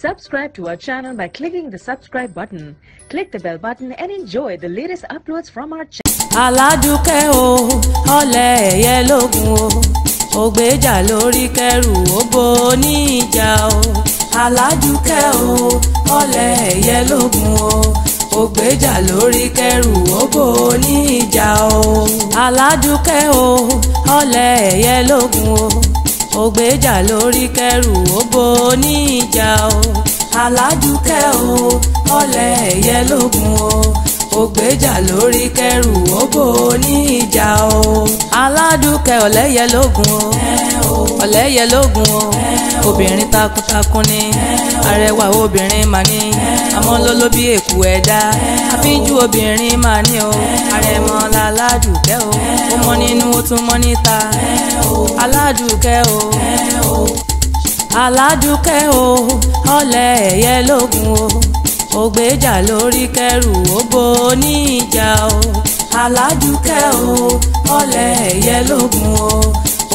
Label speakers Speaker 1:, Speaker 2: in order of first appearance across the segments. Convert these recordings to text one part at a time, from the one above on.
Speaker 1: Subscribe to our channel by clicking the subscribe button. Click the bell button and enjoy the latest uploads from our channel.
Speaker 2: Aládùkẹ́ o, ọ̀lẹ ẹ̀yẹ lógun o, ògbéjà lórí kẹrù ó bo níjà o. Aládùkẹ́ o, ọ̀lẹ ẹ̀yẹ lógun o, ògbéjà lórí kẹrù ó bo níjà o. Aládùkẹ́ o, ọ̀lẹ ẹ̀yẹ lógun o, ògbéjà lórí kẹrù ó bo níjà o. Aládùkẹ́ o, ọ̀lẹ ẹ̀yẹ lógun o, ògbéjà lórí kẹrù ó bò níjà o. Aládùkẹ́ ọ̀lẹ́yẹ lógun o, ọ̀lẹ́yẹ lógun o, obìnrin takuntakun ni, arẹwà obìnrin mà ní, àmọ́ lóló bí èkú ẹ̀dá, àfínjú obìnrin mà ní o, àrẹ̀mọ làládùkẹ́ o, ó mọ nínú ó tún mọ́ níta, Aládùkẹ́ o. Aládùkẹ́ o, ọ̀lẹ ẹ̀yẹ lógun o, ògbéjà lórí kẹrù ó bo níjà o. Aládùkẹ́ o, ọ̀lẹ ẹ̀yẹ lógun o,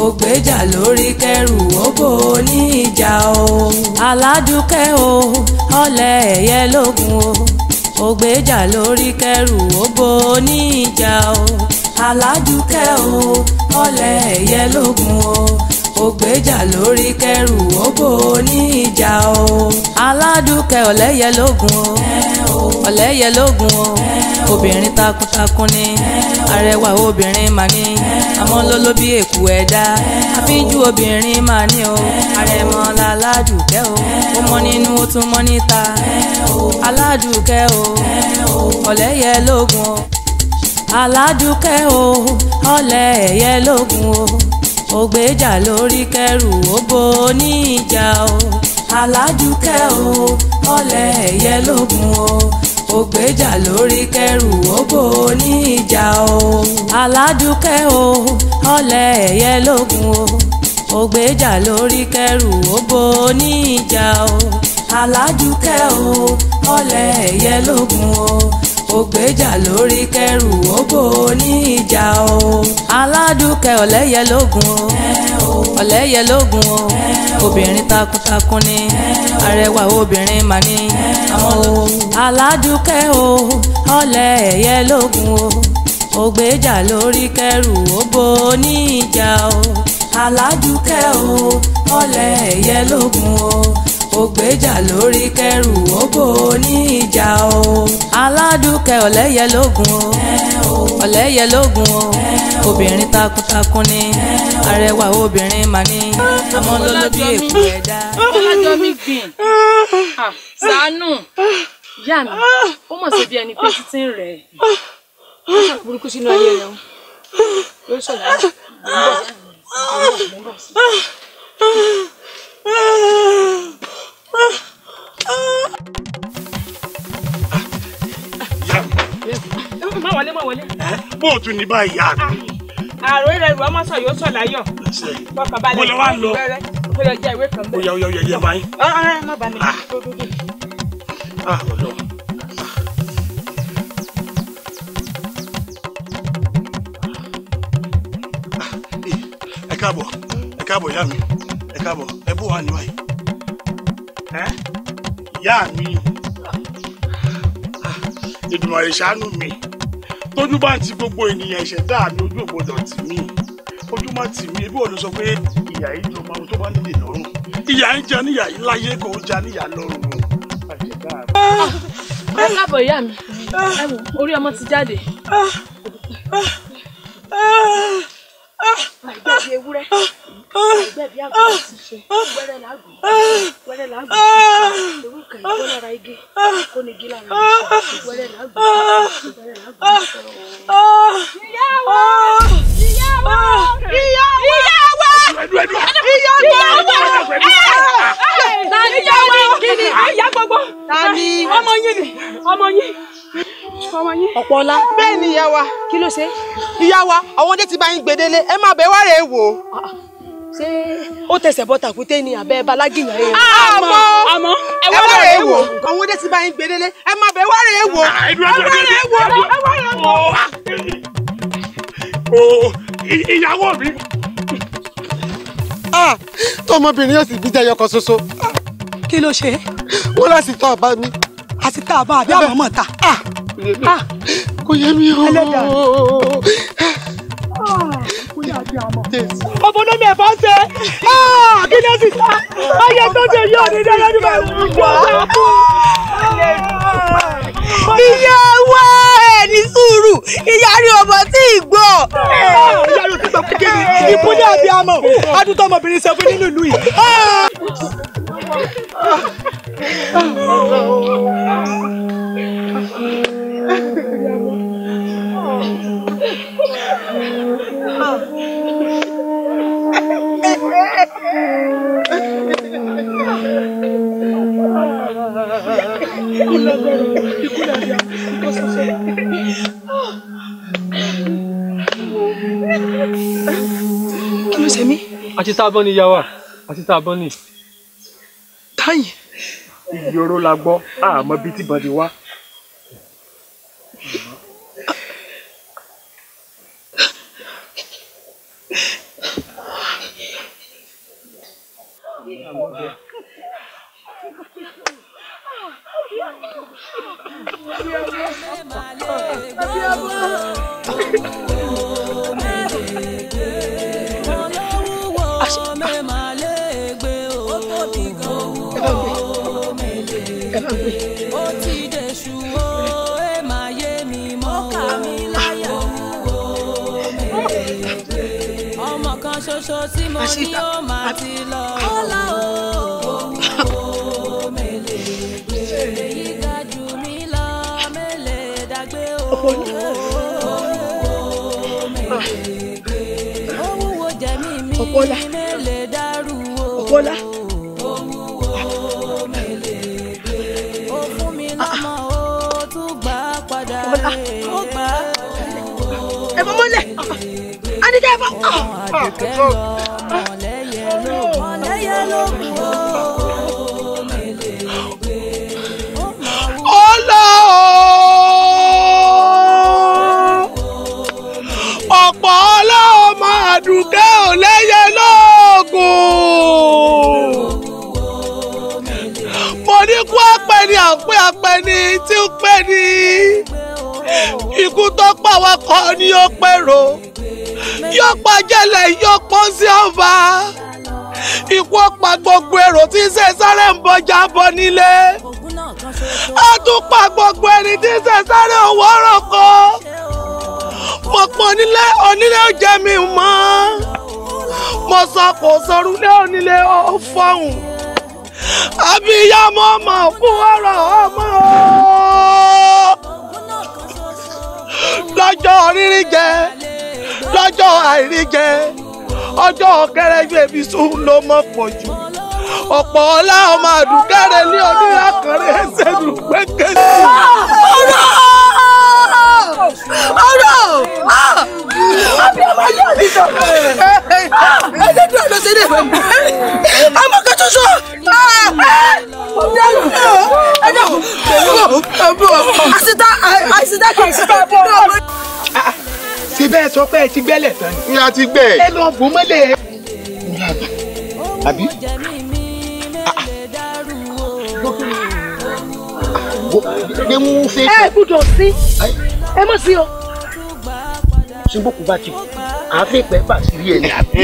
Speaker 2: ògbéjà lórí kẹrù ó bo níjà o. Aládùkẹ́ o, ọ̀lẹ ẹ̀yẹ lógun o, ògbéjà lórí kẹrù ó bo níjà o. Aládùkẹ́ o, ọ̀lẹ ẹ̀yẹ lógun o, ògbéjà lórí kẹrù ó bò níjà o. Aládùkẹ́ ọ̀lẹ́yẹ lógun o, ọ̀lẹ́yẹ lógun o, obìnrin takuntakun ni, arẹwà obìnrin mà ní, àmọ́ lóló bí èkú ẹ̀dá, àfínjú obìnrin mà ní o, àrẹ̀mọ làládùkẹ́ o, ó mọ nínú ó tún mọ́ níta, Aládùkẹ́ o, ọ̀lẹ́yẹ lógun o. Aládùkẹ́ o, ọ̀lẹ ẹ̀yẹ lógun o, ògbéjà lórí kẹrù ó bo níjà o. Aládùkẹ́ o, ọ̀lẹ ẹ̀yẹ lógun o, ògbéjà lórí kẹrù ó bo níjà o. Aládùkẹ́ o, ọ̀lẹ ẹ̀yẹ lógun o, ògbéjà lórí kẹrù ó bo níjà o. Aládùkẹ́ o, ọ̀lẹ ẹ̀yẹ lógun o, ògbéjà lórí kẹrù ó bò níjà o. Aládùkẹ́ ọ̀lẹ́yẹ lógun o, ọ̀lẹ́yẹ lógun o, obìnrin takuntakun ni, arẹwà obìnrin mà ní, àmọ́ o. Aládùkẹ́ o, ọ̀lẹ ẹ̀yẹ lógun o, ògbéjà lórí kẹrù ó bò níjà o. Aládùkẹ́ o, ọ̀lẹ ẹ̀yẹ lógun o, ògbéjà lórí kẹrù ó bò níjà o. Aládùkẹ́ ọ̀lẹ́yẹ lógun o, ọ̀lẹ́yẹ lógun o, obìnrin takuntakun ni, arẹwà obìnrin mà ní, àmọ́ lóló bí èkó ẹ̀dá.
Speaker 3: Ọlájọmí gbìn, ṣàánú ìyá mi, ó mọ̀ sí bí ẹni pé títí ń rẹ̀ ẹ́.
Speaker 4: Ó ṣàkúrúkú sínú ayé rẹ̀ o, yóò sọ̀rọ̀ mò ń bọ̀ sí.
Speaker 3: Má wọlé, má wọlé.
Speaker 5: Bó o tún ní báyìí yá mi.
Speaker 4: Àrò rẹ̀ rù ọmọ sọ yóò sọ láyọ̀. Fọkàn balẹ̀.
Speaker 5: Mo lọ wá lọ.
Speaker 4: Mo lọ jẹ ìwé kan bẹ́ẹ̀.
Speaker 5: Ó yá ó yá yá báyìí.
Speaker 4: Ọ̀rẹ́ má bà mí.
Speaker 5: Ọlọ́run. Ẹ káàbọ̀, ẹ káàbọ̀ ìyá mi, ẹ káàbọ̀, ẹ bó wà ní báyìí. Ìyá mi, Èdùmàrè ṣàánú mi, tójú bá ń ti gbogbo ènìyàn ìṣẹ̀dá mi, ojú ò gbọdọ̀ tì mí, ojú má tì mí. Ebi wọ́n ló sọ pé ìyà yìí jọ máa tó bá nílé lọ́rùn, ìyà ń jẹ níyà yìí láyé kò ń jẹ níyà lọ́rùn.
Speaker 3: Ẹ káàbọ̀ ìyá mi, ẹ wò orí ọmọ ti jáde. Àìgbẹ́ bí ewúrẹ́, àìgbẹ́ bí àgùntàn, wẹ́rẹ́ làágùn, wẹ́rẹ́ làágùn, ewúkà ìgbó lára igi, kó ní igi lára wẹ́rẹ́ làágùn, wẹ́rẹ́ làágùn. Ìyá wa! Ìyá wa! Ìyá wa! Ìyá wa! Ìyá wa! Kí ni? Ìyá gbogbo! Ọmọ yín ni! Ọmọ yín!
Speaker 4: Ọ̀pọ̀lá.
Speaker 6: Bẹ́ẹ̀ ni ìyá wa.
Speaker 4: Kí ló ṣe?
Speaker 6: Ìyá wa, àwọn ọdẹ ti bá yín gbedele, ẹ máa bẹ̀ wá rèé wò.
Speaker 4: Ṣé ó tẹsẹ̀ bọ́ tàkúté ni àbẹ́ balágìyàn yẹn?
Speaker 6: Àmọ́
Speaker 4: àmọ́
Speaker 6: ẹ wá rèé wò. Àwọn ọdẹ ti bá yín gbedele, ẹ máa bẹ̀ wá rèé wò.
Speaker 5: Ẹ wá rèé wò. Ẹ wá rèé wò. Ìyàwó mi.
Speaker 6: Tọmọbìnrin yóò sì bí jẹyọ kan ṣoṣo.
Speaker 4: Kí ló ṣe?
Speaker 7: Wọ́n láti tá a bá ní.
Speaker 6: Àti tá a bá àbí àmọ́ mọ̀ ta.
Speaker 7: Kò yé mi o.
Speaker 6: Ẹlẹ́dàá. Ọ̀fọ̀ lómi ẹ̀fọ́ ṣe. Kí ni ó sì ta? Ayé tó ṣe yóò ní dáná ní báyìí.
Speaker 4: Ìyá wa ẹ̀ ní sùúrù, ìyá rí ọmọ tí ì gbọ́.
Speaker 6: Ìyá rí òtítọ́ pé kí ni ìkúlẹ̀ àbíamọ̀, adúntọ́ ọmọbìnrin ṣe fún nínú ìlú yìí. Kí ló ṣe mí?
Speaker 8: Àti tá a bọ́ ni ìyá wa, àti tá a bọ́ ni.
Speaker 6: Táyì.
Speaker 9: Ìyòrò la gbọ́, àmọ́ bíi tí bàdí wá.
Speaker 2: Ṣoṣo tí mo ní ó máa ti lọ. Ọlá o, mele èyí ga jù mí lọ, mele dàgbé o. Mele ó wúwo jẹ̀mí mi, mele dàrú o. Ó wúwo mele ó fún mi lọ́mọ ó tún gbà padà. Ó gbà
Speaker 4: ẹ fọmọ lẹ. Anike fọ.
Speaker 2: Àdùkẹ́ lọ mọ̀lẹ́yẹ ló mọ̀lẹ́yẹ ló kù ó mele gbé.
Speaker 7: Ọlá ọ̀pọ̀ ọlá ọmọ Àdùkẹ́ ò lẹ́yẹ lóògùn. Mo ní kú apẹni àpẹ apẹni tí ń pẹ́ ni. Ikú tó pa wá kọ́ ni ó pèrò. Yóò pa jẹ́lẹ̀ yóò pọ́n sí ọba. Ikú ọ̀pá gbogbo èrò tí ń ṣe sáré ń bọjá bọ nílé. A tún pa gbogbo ẹni tí ń ṣe sáré òwò ọ̀rọ̀ kan. Mo pọn onílé onílé ó jẹ́ mi mọ́. Mo sọ kò sọrúlé onílé ó fọ̀hùn. Àbíyamọ ọmọ kú ọ̀rọ̀ ọmọ o. Lọ́jọ́ rírí jẹ, lọ́jọ́ àìrí jẹ, ọjọ́ kẹrẹjú ebi sùn ló mọ̀ pọ̀ jù. Ọ̀pọ̀ ọlá ọmọ Àdùkẹ́rẹ́ ní onílé àkàrẹ́ ẹsẹ̀ lù gbẹ́gẹ́sì.
Speaker 4: Ọ̀rọ̀! Ọ̀rọ̀! Àbí ọmọ yóò ní sọ. Ẹlẹ́dùn ló ṣe dé. Ọmọ kan ṣoṣo. Àṣìta àṣìta kì í ṣe bọ́.
Speaker 10: Ṣé bẹ́ẹ̀ sọ pé ẹ ti gbẹ́lẹ̀ tán ni?
Speaker 7: A ti gbẹ́.
Speaker 10: Ẹ lọ bò mọ́lẹ̀.
Speaker 7: Àbí?
Speaker 3: Ẹ gbúdọ̀ sí. Ẹ mọ̀ sí o.
Speaker 10: Ṣé bá ti kú? Àáfẹ́ pẹ́ bá ti rí ẹ̀ ní àbí?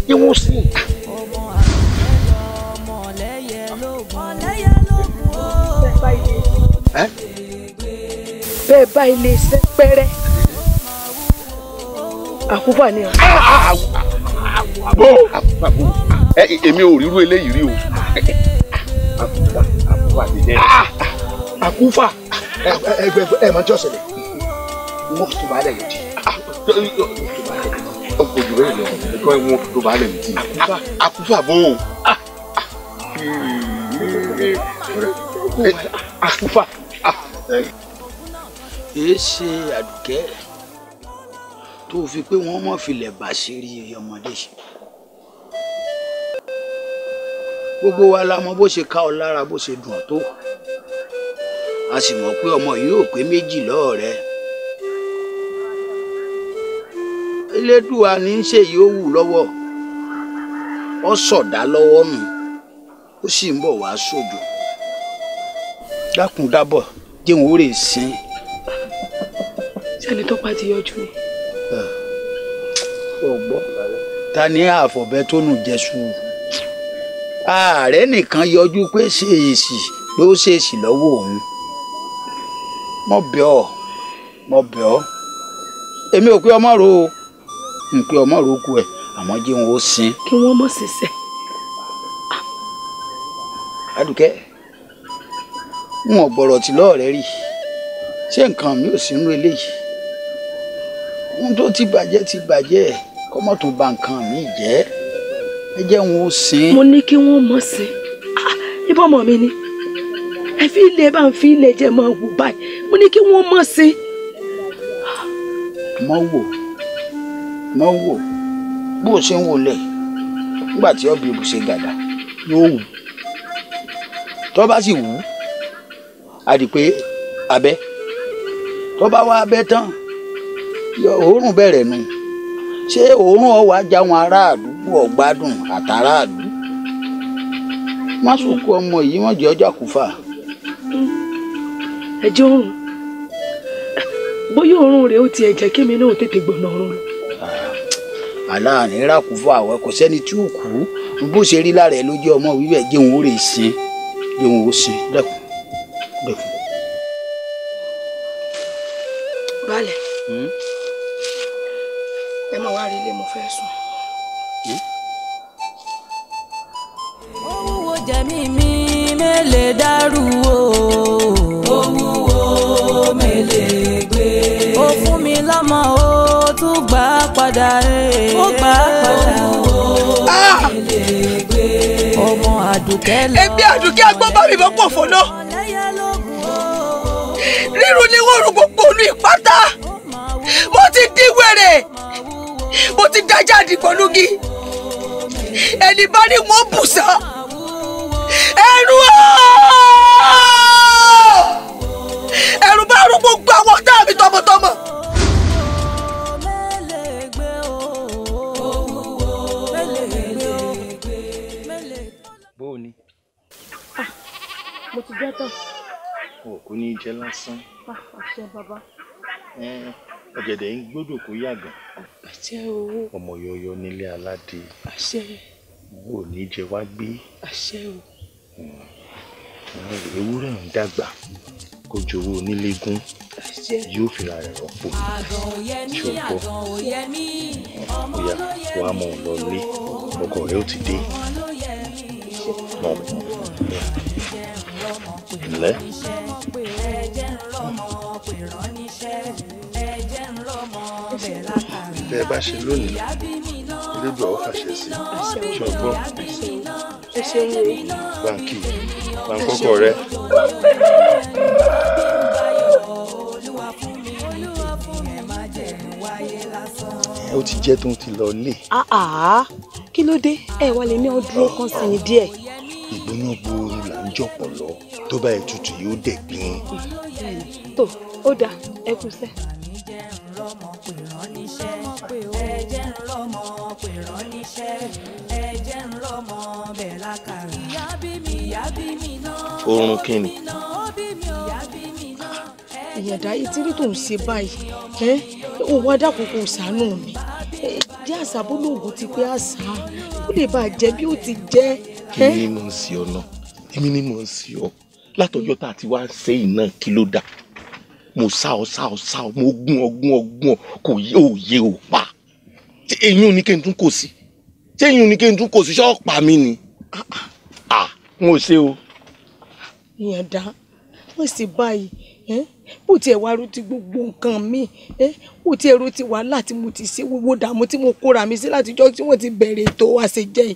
Speaker 10: Ṣé wọ́n sì?
Speaker 3: Bẹ́ẹ̀ bá ilé iṣẹ́ pẹ́rẹ́. Àkúfà ni o.
Speaker 11: Àbò àbò èmi ò rírú eléyìí rí o. Àkúfà àkúfà ti jẹ́.
Speaker 10: Àkúfà ẹ mọ̀ tí ó ṣẹlẹ̀. Wọ́n tó bá lẹ̀ lòdì.
Speaker 11: Ọkọ̀ jù bẹ́ẹ̀ lọ, ẹ̀kọ́ ẹ̀wọ̀n tó bá lẹ̀ lòdì. Àkúfà bò ó.
Speaker 10: Àkúfà.
Speaker 12: Èé ṣe Àdùkẹ́ tó fi pé wọ́n mọ̀ filẹ̀ bàṣírí ọmọdé ṣe. Gbogbo wa la mọ̀ bó ṣe ká ọ lára bó ṣe dùn ọ́ tó. A sì mọ̀ pé ọmọ yìí ò pé méjì lọ́ọ̀ rẹ. Elédùà ní í ṣe yìí ó wù lọ́wọ́. Ó sọ̀dá lọ́wọ́ nù. Ó sì ń bọ̀ wá sódò. Dákun dábọ̀ jẹun ó rè sin.
Speaker 3: Sẹ́ni tó pa ti yọjú ni.
Speaker 12: Ọgbọ́ ta ni àfọ̀bẹ tó nù jẹ́sù? Ààrẹ nìkan yọjú pé ṣèèṣì pé ó ṣèèṣì lọ́wọ́ òun. Mo bẹ̀ ọ́, mo bẹ̀ ọ́. Èmi ò pé ọmọ ro o, n pé ọmọ ro kú ẹ̀, àmọ́ jẹun ó sin.
Speaker 3: Kí wọ́n mọ̀ sísẹ̀.
Speaker 12: Adùkẹ́, n ò gbọ́rọ̀ tí lọ́ọ̀rẹ́ rí. Ṣé nǹkan mi ò sínú eléyìí? Ohun tó ti bàjẹ́ ti bàjẹ́, kọ́mọ́ tó ba nǹkan mi jẹ́. Ẹ jẹ́ wọn ó sin.
Speaker 3: Mo ní kí wọ́n mọ̀ sí. Ibà ọmọ mi ni. Ẹ fi ilé bá ń fi ilé jẹ́ máa wò báyìí. Mo ní kí wọ́n mọ̀ sí.
Speaker 12: Mọ́ wò, mọ́ wò, bó o ṣe ń wọlé nígbà tí ọbẹ̀ ìbùsẹ̀ gàdà yóò wù. Tó bá sì wù, á di pé abẹ́. Tó bá wá abẹ́ tán, òórùn bẹ̀rẹ̀ nù. Ṣé òórùn ọwọ́ ajá wọn aráàlú ọ̀gbádùn àtàráàlú? Má sùnkú ọmọ yìí, wọ́n jẹ́ ọjà kúfà.
Speaker 3: Ẹ jẹ́ òórùn. Bóyá òórùn rẹ̀ ó tiẹ̀ jẹ́ kémi náà tètè gbọ̀nà ọ̀run lọ.
Speaker 12: Aláàánú rákúfà àwẹ̀ kò sẹ́ni tí ò kú. Bó ṣe rí lára ẹ ló jẹ́ ọmọ wíwẹ̀, jẹun ó rè sin, jẹun ó sin. Dẹ́kun, dẹ́kun.
Speaker 3: Balẹ̀. Ẹ máa wá rí ilé, mo fẹ́ sùn.
Speaker 2: Owó jẹ̀mí mi mélèé dàrú o. Owó mélèé gbé. Ó fún mi lọ́mọ ó tún gbà padà. Ó gbà padà. Owó mélèé gbé. Ọmọ Àdùkẹ́ lọ.
Speaker 4: Èmi Àdùkẹ́ agbọ́n bá mi bọ́ pọ̀ fọ́nà. Rírun ni wọ́n rú gbogbo olú ìpátá. Mo ti di wèrè. Mo ti dájà àdìgbòlugi. Ẹni bá ní wọ́n bù sán. Ẹ̀rù ooo! Ẹ̀rù bá rú gbogbo àwọn ọ̀tá mi tọmọtọmọ.
Speaker 13: Bó o ní?
Speaker 3: Mo ti jẹ́ tán.
Speaker 13: O kò ní jẹ lásán.
Speaker 3: Àṣẹ bàbá.
Speaker 13: Ọ̀gẹ̀dẹ̀ ń gbọ́dọ̀ kó yàgàn.
Speaker 3: Àṣẹ o.
Speaker 13: Ọmọ yọyọ nílé aládé.
Speaker 3: Àṣẹ.
Speaker 13: Wo ò ní jẹ wá gbé.
Speaker 3: Àṣẹ o.
Speaker 13: Ewúrẹ́ ń dàgbà kó jowó onílégún yóò fira rẹ̀ rọ́pò. Ṣùgbọ́n bóyá wàá mọ̀ ọ́ lọ lé ọkọ rẹ̀ ó ti dé. Mọ̀ ǹlẹ́. Tẹ́ ẹ bá ṣe lónìí, Elédùà ó fàṣẹ sí i. Ṣùgbọ́n báńkì báńkọ́kọ́ rẹ. Ó ti jẹ́ tó ń ti lọ lé.
Speaker 3: Kí ló dé? Ẹ wá lè ní ọdún kan sí i díẹ̀.
Speaker 13: Ìgbóná gbooru là ń jọ̀pọ̀ lọ, tó bá yẹ tutù yóò dẹ̀gbin.
Speaker 3: Tó ó dáa, ẹ kú sẹ́.
Speaker 13: Oorun kí ni?
Speaker 3: Ìyàndá ìtírí tó ń ṣe báyìí, òun adákùn kò ṣàánú mi. Jẹ́ àṣà bólóògùn ti pé àṣà, ó lè bàa jẹ́ bí ó ti jẹ́.
Speaker 11: Èmi ni mò ń sí ọ náà, èmi ni mò ń sí ọ. Látọjọ́ tá a ti wá ṣe iná kí ló dà? Mo sá ọ sá ọ sá ọ, mo gún ọ gún ọ gún ọ, kò yé òye ò pa. Ṣé eyín ni kí n tún kò sí? Ṣé eyín ni kí n tún kò sí? Ṣé ọ̀pá mi ni? N ò ṣe o.
Speaker 3: Ìyàndá, wọ́n sì báyìí. Bó tiẹ̀ wá ro ti gbogbo nǹkan mi, bó tiẹ̀ ro ti wàhálà tí mo ti ṣe, gbogbo dààmú tí mo kóra mi sí látijọ́ tí wọ́n ti bẹ̀rẹ̀ ètò àṣejẹ yìí.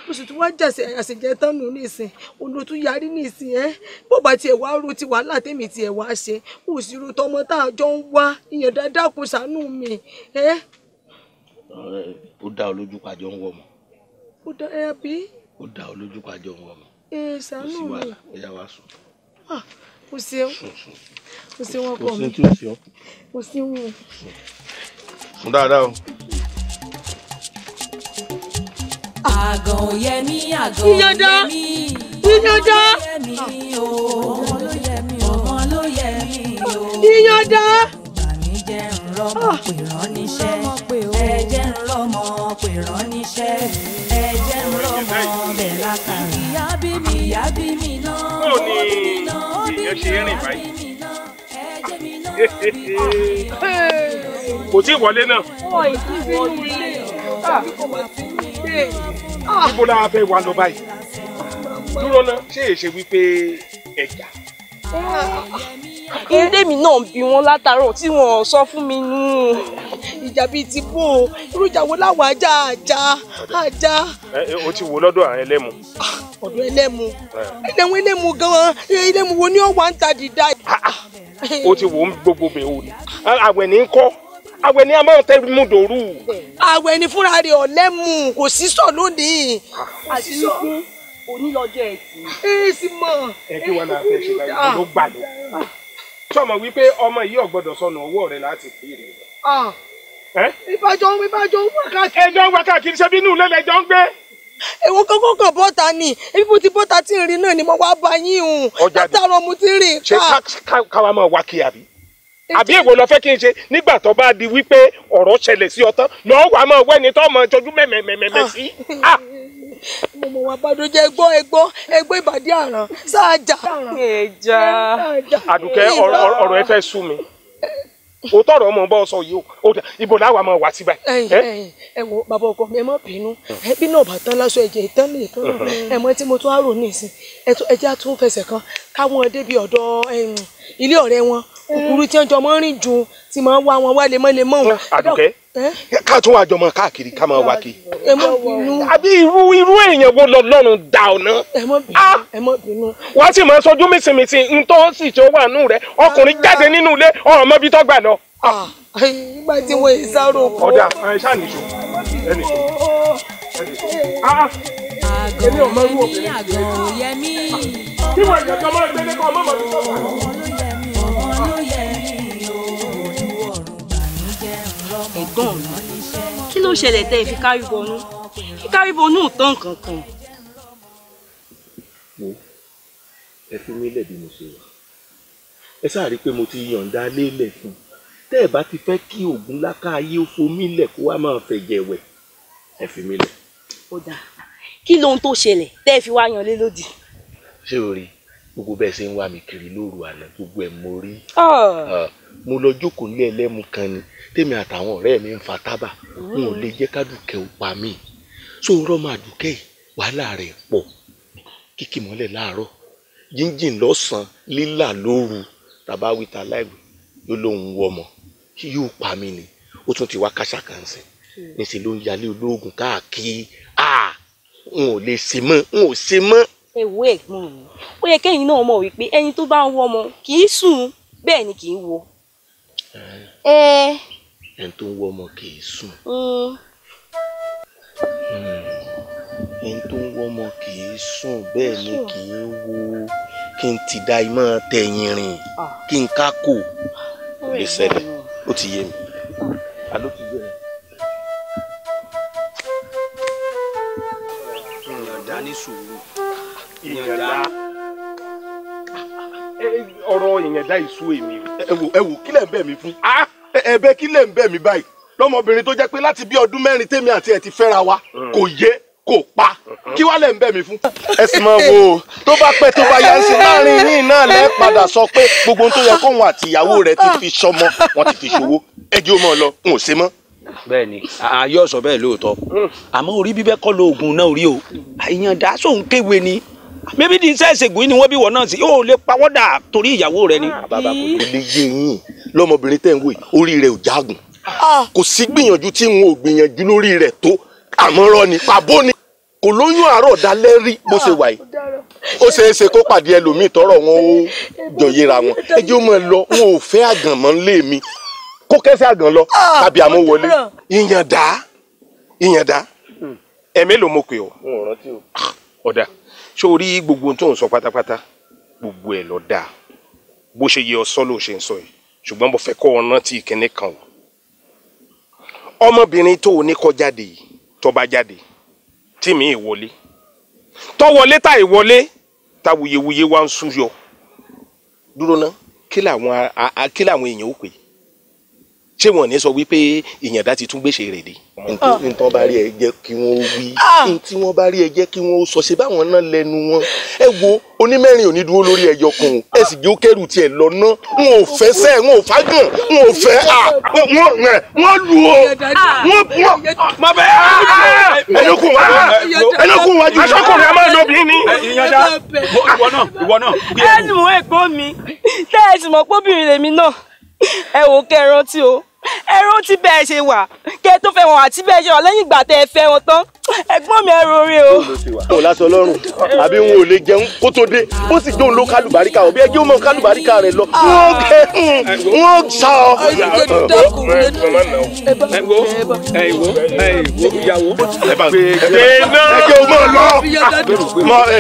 Speaker 3: Mo sì tún wá jàṣẹ àṣejẹ tán nù nísìn, olótú yarí nísìn. Bó bá tiẹ̀ wá ro ti wàhálà tèmi tiẹ̀ wá ṣe, mo sì ro tọmọ tá a jọ ń wá. Ìyàndá dákun ṣàánú mi.
Speaker 13: Ó dá ọ lójú pàjọ ń wọ ọmọ.
Speaker 3: Ó dá ẹ bí.
Speaker 13: Ó dá ọ lójú pàjọ ń wọ ọmọ.
Speaker 3: Ṣàánú mi.
Speaker 11: Kò sí wàhálà, ó yá wá sùn.
Speaker 3: O ṣeun, o ṣeun ọkọ mi, o ṣeun.
Speaker 11: Sùn dáadáa o.
Speaker 2: Àgàn ò yẹ mí, àgàn ò yẹ mí.
Speaker 4: Ìyàndá!
Speaker 2: Ọmọ ló yẹ
Speaker 4: Ìyànda.
Speaker 2: Jẹ́ ń rọ́mọ pè rán níṣẹ́, ẹ jẹ́ ń rọ́mọ pè rán níṣẹ́, ẹ jẹ́ ń rọ́mọ bẹ̀ lákàrà. Ìyá bí mi, ìyá bí mi náà,
Speaker 14: ó ní èèyàn ṣe é rìn báyìí. Kò tí ì wọlé náà. Ibo la fẹ́ wà lọ báyìí? Dúró náà, ṣé èṣe wípé ẹja?
Speaker 3: Ilé mi náà bí wọn látàárọ̀ tí wọn sọ fún mi nù. Ìjà bíi ti bò ó, irú ìjà wo láwọn ajá ajá ajá.
Speaker 14: O ti wo lọ́dọ̀ àwọn ẹlẹ́mu.
Speaker 4: Ọ̀dọ̀ ẹlẹ́mu. Ẹlẹ́mu ẹlẹ́mu gan-an, ẹlẹ́mu wo ni ó wà ń ta dìda.
Speaker 14: O ti wo gbogbo bẹ̀ o ni. Àwẹ̀ ní ń kọ́, àwẹ̀ ní a máa ń tẹ́ mú dòru.
Speaker 4: Àwẹ̀ ní fúnra rẹ̀ ọ̀lẹ́mu, kò sí sọ lónìí.
Speaker 3: Àti wípé onílọ́jọ́ ẹtì.
Speaker 4: Ẹ sì mọ̀.
Speaker 14: Ẹ kí wọn náà fẹ́ ṣe báyìí, ló gbà lọ. Sọmọ wípé ọmọ yìí ò gbọ́dọ̀ sọnù ọwọ́ rẹ̀ láti kiri.
Speaker 4: Ìbájọ́ ń wá káàkiri.
Speaker 14: Ẹjọ́ ń wá káàkiri ṣé bínú ilé lẹjọ́ ń gbé.
Speaker 4: Èwo kókó kan bọ́ta ni, ebi mo ti bọ́ta tí ń rin náà ni mo wá bá yín o. Látàrọ mo ti rìn ká.
Speaker 14: Ṣé káwa máa wá kí àbí? Àbí èwo lọ fẹ́ kí n ṣe nígbà tó bá di wípé ọ̀rọ̀ ṣẹlẹ̀ sí ọ tán lọ́ọ́ wàá máa wẹ́ni tó máa jọjú mẹ́mẹ́mẹ́mẹ́ sí.
Speaker 4: Mo mọ̀ wá bá dojẹ́ ẹgbọ́ ẹgbọ́ ẹgbọ́ ìbàdí àràn sáájà.
Speaker 3: Ẹja.
Speaker 14: Àdùkẹ́ ọ̀rọ̀ ẹ fẹ́ sú mi. Òótọ́ ọ̀rọ̀ ọmọ bọ́ sọ yìí o, ibo làwa máa wá sí báyìí.
Speaker 4: Ẹ wo bàbá ọkọ mi, ẹ má bínú, ẹbí náà bá tán lásọ ẹ̀jẹ̀ ìtàn lè tán náà. Ẹ mọ tí mo tún á rò ní ìsìn, ẹjẹ́ á tún fẹsẹ̀ kan káwọn débi ọ̀dọ̀ ilé ọ̀rẹ́ wọn kúkúrú tí wọ́n jọ mọ́ rìn ju tí máa ń wá wọn wá lemọ́lemọ́ wọn.
Speaker 14: Àdùkẹ́ ká tún wá jọmọ káàkiri ká máa wá kiri.
Speaker 4: Ẹ má bínú.
Speaker 14: Àbí irú èèyàn wo lọ́lọ́run dà ọ̀nà.
Speaker 4: Ẹ má bínú, ẹ má bínú.
Speaker 14: Wọ́n sì máa sojú mísìmísì ntọ́ sì tí ó wà nù rẹ̀ ọkùnrin jáde nínú ilé ọ̀rọ̀ mọ́bí tó gbà lọ.
Speaker 4: Nígbà tí wọ́n yìí sáró kú.
Speaker 14: Ọ̀dà ẹ ṣáà nìṣó ẹ nìṣó. Èmi ò mọ irú obìnrin. Kí wọ́n ìjọba máa gbélé kọ́ ọmọ mọ́bí tó gbà lọ.
Speaker 3: Ẹ̀gbọ́n mi, kí ló ṣẹlẹ̀ tẹ́ ẹ fi kárí bọnú? Kí kárí bọnú ò tán nǹkan kan.
Speaker 11: Wo ẹ fi mí lẹ̀ bí mo ṣe wà. Ẹ sáà rí i pé mo ti yọ̀ǹda lélẹ̀ fún un. Tẹ́ ẹ bá ti fẹ́ kí ògùn láká ayé ó fomi lẹ̀ kó wá máa fẹ̀jẹ̀ wẹ̀, ẹ fi mí lẹ̀.
Speaker 3: Ó dáa, kí lohun tó ṣẹlẹ̀ tẹ́ ẹ fi wá yan lé lódì?
Speaker 11: Ṣé o rí gbogbo bẹ́ẹ̀ ṣe ń wá mi kiri lóru àná gbogbo ẹ̀ mo rí. Mo lọ jókòó nílé ẹlẹ́mu kan ni tèmi àtàwọn ọ̀rẹ́ mi ń fa tábà, n ò lè jẹ́ kádùkẹ́ ó pa mí. So rọ́mọ àdùkẹ́ yìí wàhálà rẹ̀ pọ̀, kíkì mọ́lẹ̀ láàárọ̀, jíjìn lọ́sàn-án, lílà lóru, tàbá wíta láìwé ló lóun wọ ọmọ yóò pa mí ni. Ó tún ti wá káṣá kan sìn níṣẹ́ ló ń yalé olóògùn káàkiri. N ò lè ṣe mọ́, n ò ṣe mọ́.
Speaker 3: Ẹ wo ẹ̀gbọ́n mi, ó yẹ kẹ́yìn náà mọ̀ wípé ẹni tó bá ń wọ ọmọ kì í sùn bẹ́ẹ̀ ni kì í wo.
Speaker 11: Ẹni tó ń wọ ọmọ kì í sùn. Ẹni tó ń wọ ọmọ kì í sùn bẹ́ẹ̀ ni kì í wo. Kí n ti da imọ̀ tẹ̀yìn rìn kí n ká kò lè ṣẹlẹ̀, ó ti yé mi. Àló ti yé mi.
Speaker 12: Ìyànda ní sùúrù.
Speaker 14: Ìyànda ọ̀rọ̀ ìyànda ìṣú èmi.
Speaker 11: Ẹ wò kí lẹ̀ ń bẹ̀ mí fún. Ẹ̀bẹ̀ kí lẹ̀ ń bẹ̀ mí báyìí lọ́mọbìnrin tó jẹ́ pé láti bí ọdún 4 tèmi àti ẹ̀ ti fẹ́ra wa kò yé kò pa, kí wá lẹ̀ ń bẹ̀ mí fún. Ẹ sì máa wo tó bá pẹ́ tó bá yá ń sìn láàrin yín náà lẹ́ padà sọ pé gbogbo ohun tó yẹ kóun àti ìyàwó rẹ̀ ti fi ṣọmọ wọn ti fi ṣòwò, ẹ jẹ́ ó mọ̀ lọ, n ò ṣe mọ́.
Speaker 12: Bẹ́ẹ̀ni, ayé ọsọ bẹ́ẹ̀ lóòótọ́, àmọ́ orí bíbẹ́ kọ́ lóògùn náà orí o. Ìyànda sóun kéwe ni mébí di iṣẹ́ ìṣègùn ni wọ́n bí wọ́n náà sí, ó lè pawọ́dà torí ìyàwó rẹ ni.
Speaker 11: Bàbá kò lè yé yín lọ́mọbìnrin tẹ́ ń wò yìí, orí rẹ̀ ò jágùn, kò sí gbìyànjú tí n ò gbìyànjú lórí rẹ̀ tó, àmọ́ rọ ni pàbó ni, kò lóyún àárọ̀ dalẹ́ rí bó ṣe wà yìí. Ó ṣeé ṣe kó pàdé ẹlòmíì tọrọ wọn ó jọyera wọn. Ẹ jẹ́ ó máa lọ, wọn ò fẹ́ àgàn mọ́ lé mi, kó kẹ́sẹ̀ àgàn lọ tàbí àmọ́ wọlé.
Speaker 14: Ìyànda ìyànda ẹ mélòó mo pè ọ́? Ọ̀dà sórí gbogbo ohun tó ń sọ pátápátá gbogbo ẹ̀ ló dáa, bó ṣe yẹ ọ sọ ló ṣe ń sọ yìí, ṣùgbọ́n mo fẹ́ kọ́ ọ rántí ìkíní kan o. Ọmọbìnrin tó o ní kó jáde yìí, tó bá jáde tí mi ì wọlé, tó wọlé tá ì wọlé, tá wuyewuye wá ń súyọ.
Speaker 11: Dúró ná,
Speaker 14: Kí làwọn èèyàn ó pè? Ṣé wọn ò ní sọ wípé Ìyàndá ti tún gbèsè rẹ̀ dé?
Speaker 11: Nǹkan bá rí ẹ jẹ́ kí wọ́n wí, tí wọ́n bá rí ẹ jẹ́ kí wọ́n sọ, ṣe báwọn náà lẹ́nu wọn. Ẹ wo onímẹ́rin ò ní dúró lórí ẹyọ kan o, ẹ sì jẹ́ ó kẹ́rù tiẹ̀ lọ ná. Wọn ò fẹ́ sẹ́, wọn ò fágùn, wọn ò fẹ́ à, wọ́n lù ó, wọ́n má bẹ́ẹ̀ ẹnukun wájú, ẹnukun wájú.
Speaker 14: Aṣọ́kùnrin a máa lo obìnrin ni.
Speaker 9: Ìyàndá, ìwọ náà, ìwọ náà.
Speaker 2: Ẹ mú ẹ̀gbọ́n mi, tẹ́ ẹ sì mọ̀ pé obìnrin lèmi náà. Ẹ wò kẹ́ ẹ rántí o, ẹ rántí bẹ́ẹ̀ ṣe wà kẹ́ ẹ tó fẹ́ wọn àti bẹ́ẹ̀ ṣe wà lẹ́yìn ìgbà tẹ́ ẹ fẹ́ wọn tán. Ẹ̀gbọ́n mi ẹ rọrí o.
Speaker 11: Kò lásán lọ́rùn àbí wọn ò lè jẹun kó tó dé, ó sì jóun ló kálùbáríkà òbí ẹjẹ́ ó mọ kálùbáríkà rẹ̀ lọ. Wọ́n sá ọ. Ẹjẹ́ ó mọ̀ lọ.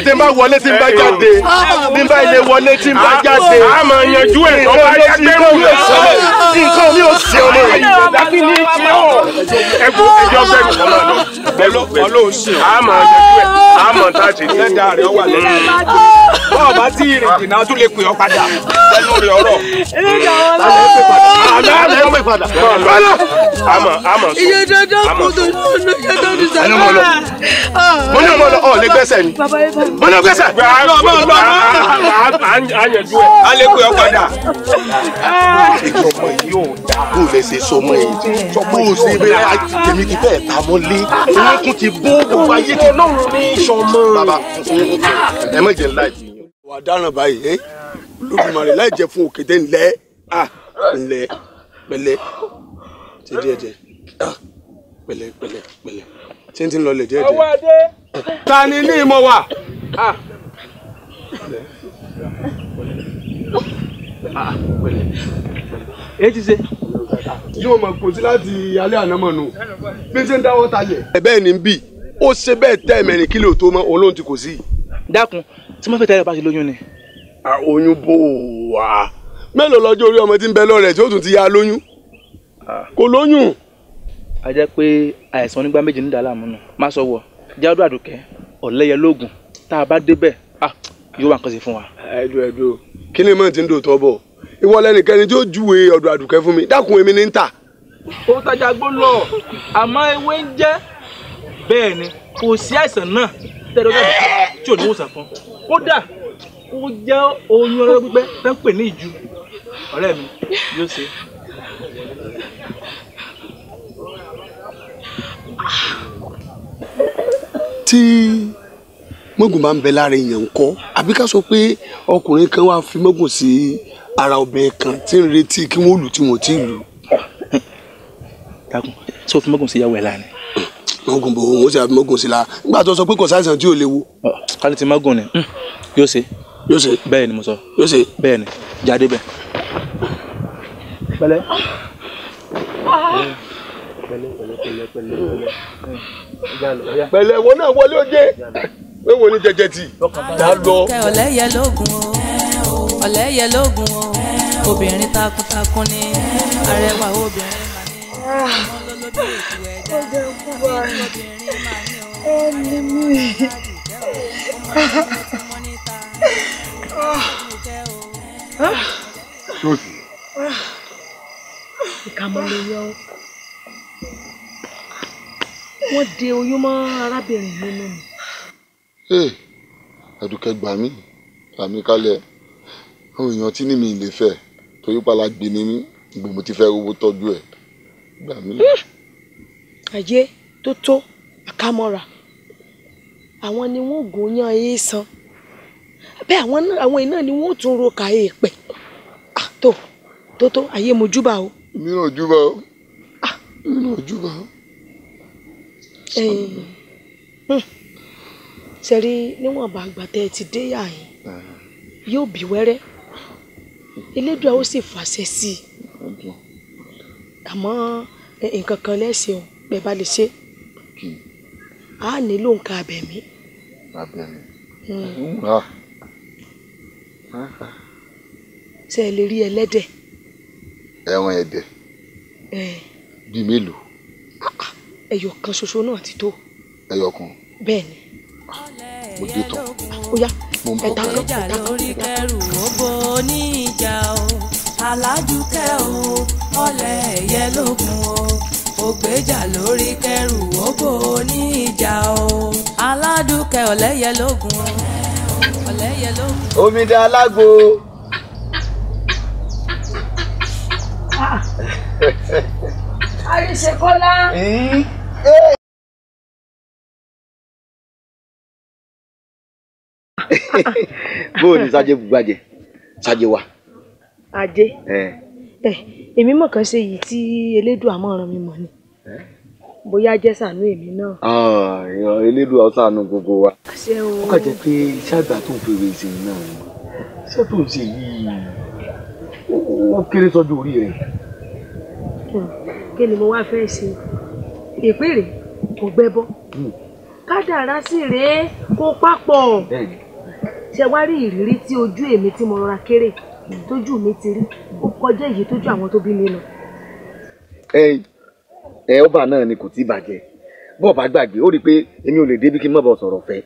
Speaker 11: Tí n bá wọlé tí n bá jáde, tí n bá ilé wọlé tí n bá jáde.
Speaker 14: A máa yanjú ẹ̀ tó bá yá kẹ́rù.
Speaker 11: Nǹkan mi ò sí ọmọ yìí.
Speaker 14: Ẹ wo ẹjọ́ bẹ́ẹ̀ kọ́ máa lọ.
Speaker 9: Ọlọ́run sì ọ́.
Speaker 14: A máa yanjú ẹ̀, a máa tá a ṣe ní.
Speaker 9: Lẹ́dàá rẹ̀ wà lẹ́nu. Bọ́ọ̀ bá tí ìrìn jìnnà tún lè pè ọ́ padà lẹ́nu rẹ̀ ọ̀rọ̀.
Speaker 11: Àlẹ́ pè padà.
Speaker 14: A máa sọ.
Speaker 4: Iye dandan kò tó lọ́nà iye dandan sàkárà.
Speaker 11: Ẹni mo lọ. Mo ní ọmọ lọ, ọ̀ lè gbẹ́sẹ̀ ni. Mo ní gbẹ́sẹ̀.
Speaker 14: A yanjú ẹ̀.
Speaker 9: A lè pè ọ́ padà.
Speaker 11: Ìjọba yìí ò dáa. Bó lẹ ṣe sọmọ yìí? Bó o ṣe bẹ́ẹ̀ tèmi ti bẹ́ẹ̀ ta mọ́ lé. Orúnkún ti bó gbogbo ayé ti.
Speaker 14: Ọlọ́run ní sọmọ.
Speaker 11: Bàbá ẹ má jẹ láì.
Speaker 15: Wà á dáràn báyìí ẹ Olódùmarè láì jẹ fún òkété ńlẹ ńlẹ pẹ̀lẹ́ ṣe díẹ̀ díẹ̀ pẹ̀lẹ́ pẹ̀lẹ́ pẹ̀lẹ́ ṣé n ti ń lọlẹ̀ díẹ̀ díẹ̀.
Speaker 9: Ọwọ́ adé.
Speaker 15: Ta ni ní ìmọ̀ wà?
Speaker 8: Èyí ti ṣe.
Speaker 15: Tí wọ́n mọ̀ kò sí láti alẹ́ àná mọ̀ nù bí n ṣe ń dáwọ́ talẹ̀. Bẹ́ẹ̀ ni ń bì ó ṣe bẹ́ẹ̀ tẹ́ ẹ̀mẹ́rin kílò tó mọ́ òun lóhun ti kò sí.
Speaker 8: Dákun, tí wọ́n fẹ́ tẹ́lẹ̀ bá ṣe lóyún ni.
Speaker 15: Oyún bò wá mélòó lọ́jọ́ orí ọmọ tí ń bẹ lọ́rẹ̀ tí ó tún ti ya lóyún kò lóyún.
Speaker 8: A jẹ́ pé àìsàn onígbá méjì ní dàlámù nù má sọ wọ jádùn àdùkẹ́ ọ̀lẹ́yẹ lóògùn tá a bá débẹ̀ yóò wá nǹkan ṣe fún wa.
Speaker 15: Ẹ̀dùn ẹ̀dùn kí ni mọ̀ tí ń dò tọ́ bọ̀ ìwọ lẹ́nìkẹ́ni tí ó júwe ọ̀dọ̀ àdùkẹ́ fún mi dákun èmi ní ń tà.
Speaker 8: Ó tajà gbó lọ àmọ́ ewé ń jẹ́ bẹ́ẹ̀ ni kò sí àìsàn náà tẹ́lẹ̀ ọ̀dọ̀ tí ò ní wòsàn fún kódà ó jẹ́ oyún ọlọ́dọ́ pípẹ́ tẹ́ ń pè ní ìju ọ̀rẹ́ mi yóò ṣe.
Speaker 15: Tí mọ́gùn bá ń bẹ lára èèyàn ńkọ́ àbí ká sọ pé ọkùnrin kan wá fi mọ́gùn sí ara obìnrin kan tí ń retí kí wọ́n lù tí wọ́n ti lù.
Speaker 8: Dákun, ṣé o fi mọ́gùn sí ìyàwó ẹ̀ láàrin?
Speaker 15: Mọ́gùn bò ó sì àfi mọ́gùn sí la nígbà tó sọ pé kò sáìsàn tí ò léwu.
Speaker 8: Kálí ti mọ́gùn ni yóò ṣe.
Speaker 15: Yóò ṣe.
Speaker 8: Bẹ́ẹ̀ ni mo sọ.
Speaker 15: Yóò ṣe.
Speaker 8: Bẹ́ẹ̀ ni jáde bẹ́ẹ̀. Pẹ̀lẹ́. Pẹ̀lẹ́ pẹ̀lẹ́ pẹ̀lẹ́ pẹ̀lẹ́.
Speaker 15: Pẹ̀lẹ́ wo náà wọlé oje wéwo ni jẹjẹ tì dá lọ.
Speaker 2: Ọ̀lẹ́yẹ lógun o, ọ̀lẹ́yẹ lógun o, obìnrin takuntakun ni arẹwà obìnrin mà ní.
Speaker 4: Ọjọ́ ikú bá ẹni mi.
Speaker 16: Ṣóòsì.
Speaker 3: Ìka mọ́ ló yọ ọ́. Wọ́n de oyún mọ́ arábìnrin nínú mi.
Speaker 16: Àdùkẹ́ gbà mí, gbà mí kálẹ̀. Àwọn èèyàn tí ní mi lè fẹ́ torí pàlà gbé ni mí, ìgbò mo ti fẹ́ rówó tọ́jú ẹ̀. Gbà mí.
Speaker 3: Ayé tó tó àkámọ́ra. Àwọn ni wọ́n gùn yán èèsàn. Bẹ́ẹ̀ àwọn iná ni wọ́n tún ro ka èèpẹ̀. Tó tó tó ayé mo júbà o.
Speaker 16: Èmi náà júbà o. Èmi náà júbà o.
Speaker 3: Ṣẹ̀rí níwọ̀nba àgbà tẹ́ ẹ ti dé yà yín yóò bí wẹ́rẹ́ Elédùà ó sì fàṣẹ sí i àmọ́ nǹkan kan lẹ́sìn o bẹ́ẹ̀ bá lè ṣe á nílò nǹkan abẹ̀mí.
Speaker 16: Abẹ̀mí.
Speaker 3: Ṣé ẹ lè rí ẹlẹ́dẹ̀?
Speaker 16: Ẹran ẹ̀dẹ̀ bíi mélòó?
Speaker 3: Ẹyọ kan ṣoṣo náà ti tó.
Speaker 16: Ẹyọ kan.
Speaker 3: Bẹ́ẹ̀ ni.
Speaker 16: Mo dé tán.
Speaker 3: Ó yá
Speaker 16: Mo ń bọ̀.
Speaker 2: Ògbéjà lórí kẹrù ó bo níjà o. Aládùúkẹ́ o, ọ̀lẹ ẹ̀yẹ lógun o. Ògbéjà lórí kẹrù ó bo níjà o. Aládùúkẹ́ ọ̀lẹ́yẹ lógun o. Ọ̀lẹ́yẹ lógun.
Speaker 12: Omidan alágbo.
Speaker 3: Àríṣekọ́lá.
Speaker 12: Bó o ní sájé gbàjẹ sájé wa.
Speaker 3: Ajé ẹ èmi mọ̀ kàn ṣe yìí tí Elédùà mọ̀ ràn mí mọ̀ ni bóyá jẹ́ ṣàánú èmi náà.
Speaker 12: Elédùà ó ṣàánú gbogbo wa.
Speaker 3: Àṣẹ o.
Speaker 12: Ó kàn jẹ́ pé iṣẹ́ àgbà tó ń fèrè ṣe náà ni iṣẹ́ tó ń ṣe yìí ó kéré sọ́jú orí rẹ̀.
Speaker 3: Kí ni mo wá fẹ́ ṣe? Ìpèrè kò gbẹ́bọ́, kádàrá sì rèé kó papọ̀. Ṣe wá rí ìrírí tí ojú èmi tí mo rọra kéré tójú mi ti rí ó kọjá èyí tójú àwọn tó bí mi lọ.
Speaker 12: Ẹ ọba náà ni kò tí ì bàjẹ́. Bọ́ọ̀ bá gbàgbé ó rí i pé èmi ò lè débi kí n má bọ̀ sọ̀rọ̀ fẹ́,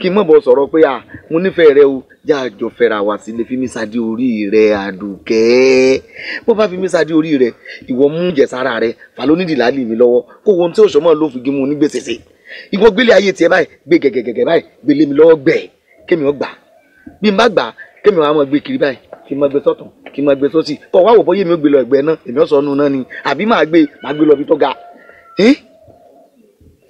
Speaker 12: kí n má bọ̀ sọ̀rọ̀ pé à mo nífẹ̀ẹ́ rẹ o, já àjọ fẹ́ra wa sílé, fi mí sáde orí rẹ Àdùkẹ́. Bó bá fi mí sáde orí rẹ, ìwọ mú jẹ̀sára rẹ fà lónídìí láàlì mi lọ́wọ́ kó ohun tí òṣùmọ̀ ló fi gímú onígbèsèsè. Ìwọ gbélé ayé tiẹ̀ báyìí, gbé gẹ̀gẹ̀gẹ̀ báyìí, gbélé mi lọ́wọ́ gbẹ̀ kémi ó gbà. Bí n bá gbà kémi wàá máa gbé kiri báyìí, kí n máa gbé sọ́tún, kí n máa gbé sósì, kọ́ wá wò bóyá èmi ó gbé lọ ẹ̀gbẹ́ náà, èmi ó sọ ọ́nù náà ni, àbí máa gbé lọ ibi tó ga.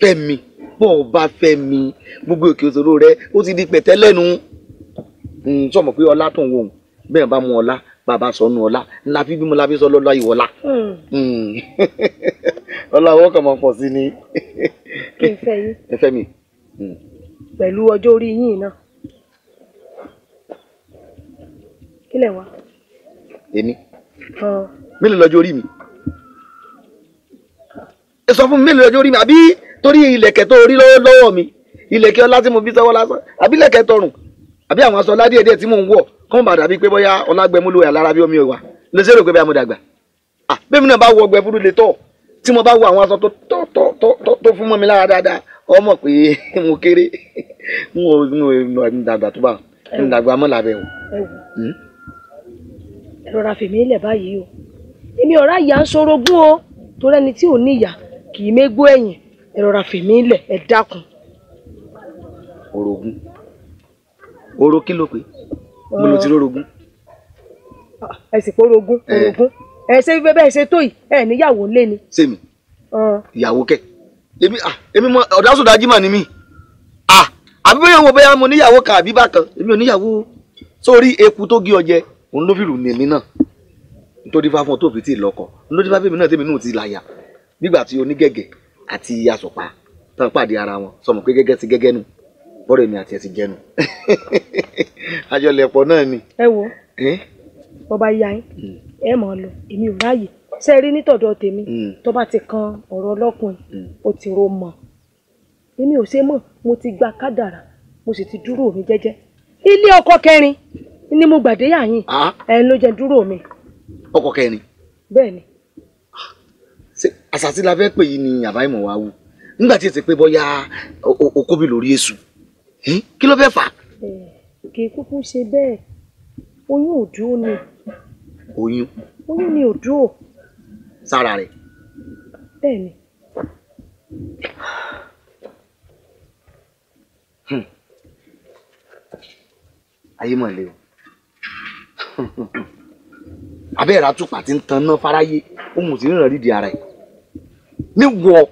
Speaker 12: Fẹ́mi, bó o bá fẹ́ mi, gbogbo òkè òṣòro rẹ ó ti di pẹ̀tẹ́ lẹ́nu. Sọmọ pé ọlá tó ń wò ó bẹ́ẹ̀ bá mú ọlá bàbá sọnù ọlá ńlá fi bímọ láfi sọ lọ́lá ìwọlá. Ọlá owó kan máa pọ̀ sí ni.
Speaker 3: Kí n fẹ́ yín.
Speaker 12: Ẹ fẹ́ mi.
Speaker 3: Pẹ̀lú ọjọ́ orí yín náà. Kí lẹ̀ wá?
Speaker 12: Èmi. Mélòó lọ́jọ́ orí mi? Ẹ sọ fún mi mélòó lọ́jọ́ orí mi, àbí torí ìlẹ̀kẹ̀ tó rí lọ́wọ́ mi, ìlẹ̀kẹ̀ ọlá tí mo fi sọ́wọ́ lásán, àbí ìlẹ̀kẹ̀ tọrùn, àbí àwọn aṣọ ọlá díẹ̀díẹ̀ tí mò ń wọ̀ kọ́ bá dàbí pé bóyá ọlágbẹ̀mú ló yà lára bí omi ìwà lè ṣe rò pé bí a mo dàgbà. Bẹ́ẹ̀ mi náà bá wọ ọgbẹ́ fúru lè tọ̀ tí mo bá wọ àwọn aṣọ tó fún mọ́ mi lára dáadáa, ọmọ pé mo kéré, n ò dàgbà tó bá ń dàgbà mọ́ làbẹ́ o.
Speaker 3: Ẹ rọra fèmí lẹ̀ báyìí o, èmi ọ̀rá ìyá ń sorogún o, torí ẹni tí ò ní ìyá kì í mégbó ẹ̀yìn. Ẹ rọra fèmí lẹ̀, ẹ dákun.
Speaker 12: Orogún oró kí ló pé mo ló ti rórogún.
Speaker 3: Ẹ sì pé orogún orogún ẹ ṣe bẹ́ẹ̀ ṣe tó yìí, ẹ níyàwó ńlé ni.
Speaker 12: Sèmi ìyàwó kẹ, èmi mọ ọ̀dásùdájí mà ní mi, àbí bóyá wo bóyá mo níyàwó kan àbí bákan, èmi ò níyàwó. Sórí eku tó gé ọjẹ òun ló fi rù ní èmi náà, nítorí fáfún ọ tó fi tí ì lọ́kọ, nítorí fáfún èmi náà tèmi náà ti láyà. Nígbà tí onígẹ̀gẹ̀ àti asọ̀pá tán pàdé ara wọn, sọmọ pé gẹ́gẹ́ ti gẹ́gẹ́ nù, bọ́rọ̀ èmi àti ẹ̀ ti jẹnu. Àjọlẹ̀pọ̀ náà ni.
Speaker 3: Ẹ wo bọba ya yín ẹ mọ̀ ọ́ lọ, èmi ò ráàyè. Ṣe rí nítọ̀dọ̀ tèmi tó bá ti kan ọ̀rọ̀ ọlọ́kùnrin ó ti ro mọ̀, èmi ò ṣe mọ̀, mo ti gba kádàrà, mo sì ti dúró mi jẹ́jẹ́. Ilé ọkọ kẹrin ni mo gbàdé yà yín, ẹ ló jẹ́ dúró mi.
Speaker 12: Ọkọ kẹrin?
Speaker 3: Bẹ́ẹ̀ ni.
Speaker 12: Àṣàtì la fẹ́ pè yìí ni àbá ìmọ̀ wa wù nígbà tí èsì pé bọ́yá okóbi lórí èṣù, kí ló fẹ́ fà á?
Speaker 3: Kì í kúkú ṣe bẹ́ẹ̀, oyún ò dúró ni.
Speaker 12: Oyún?
Speaker 3: Oyún ni ò dúró.
Speaker 12: Sára rẹ̀?
Speaker 3: Bẹ́ẹ̀ ni.
Speaker 12: Ayé mọ̀ lé o. Abẹ́rẹ́ àtúpà ti ń tan ná fáráyé, òun sì ríran rídìí ara ẹ̀. Níwọ̀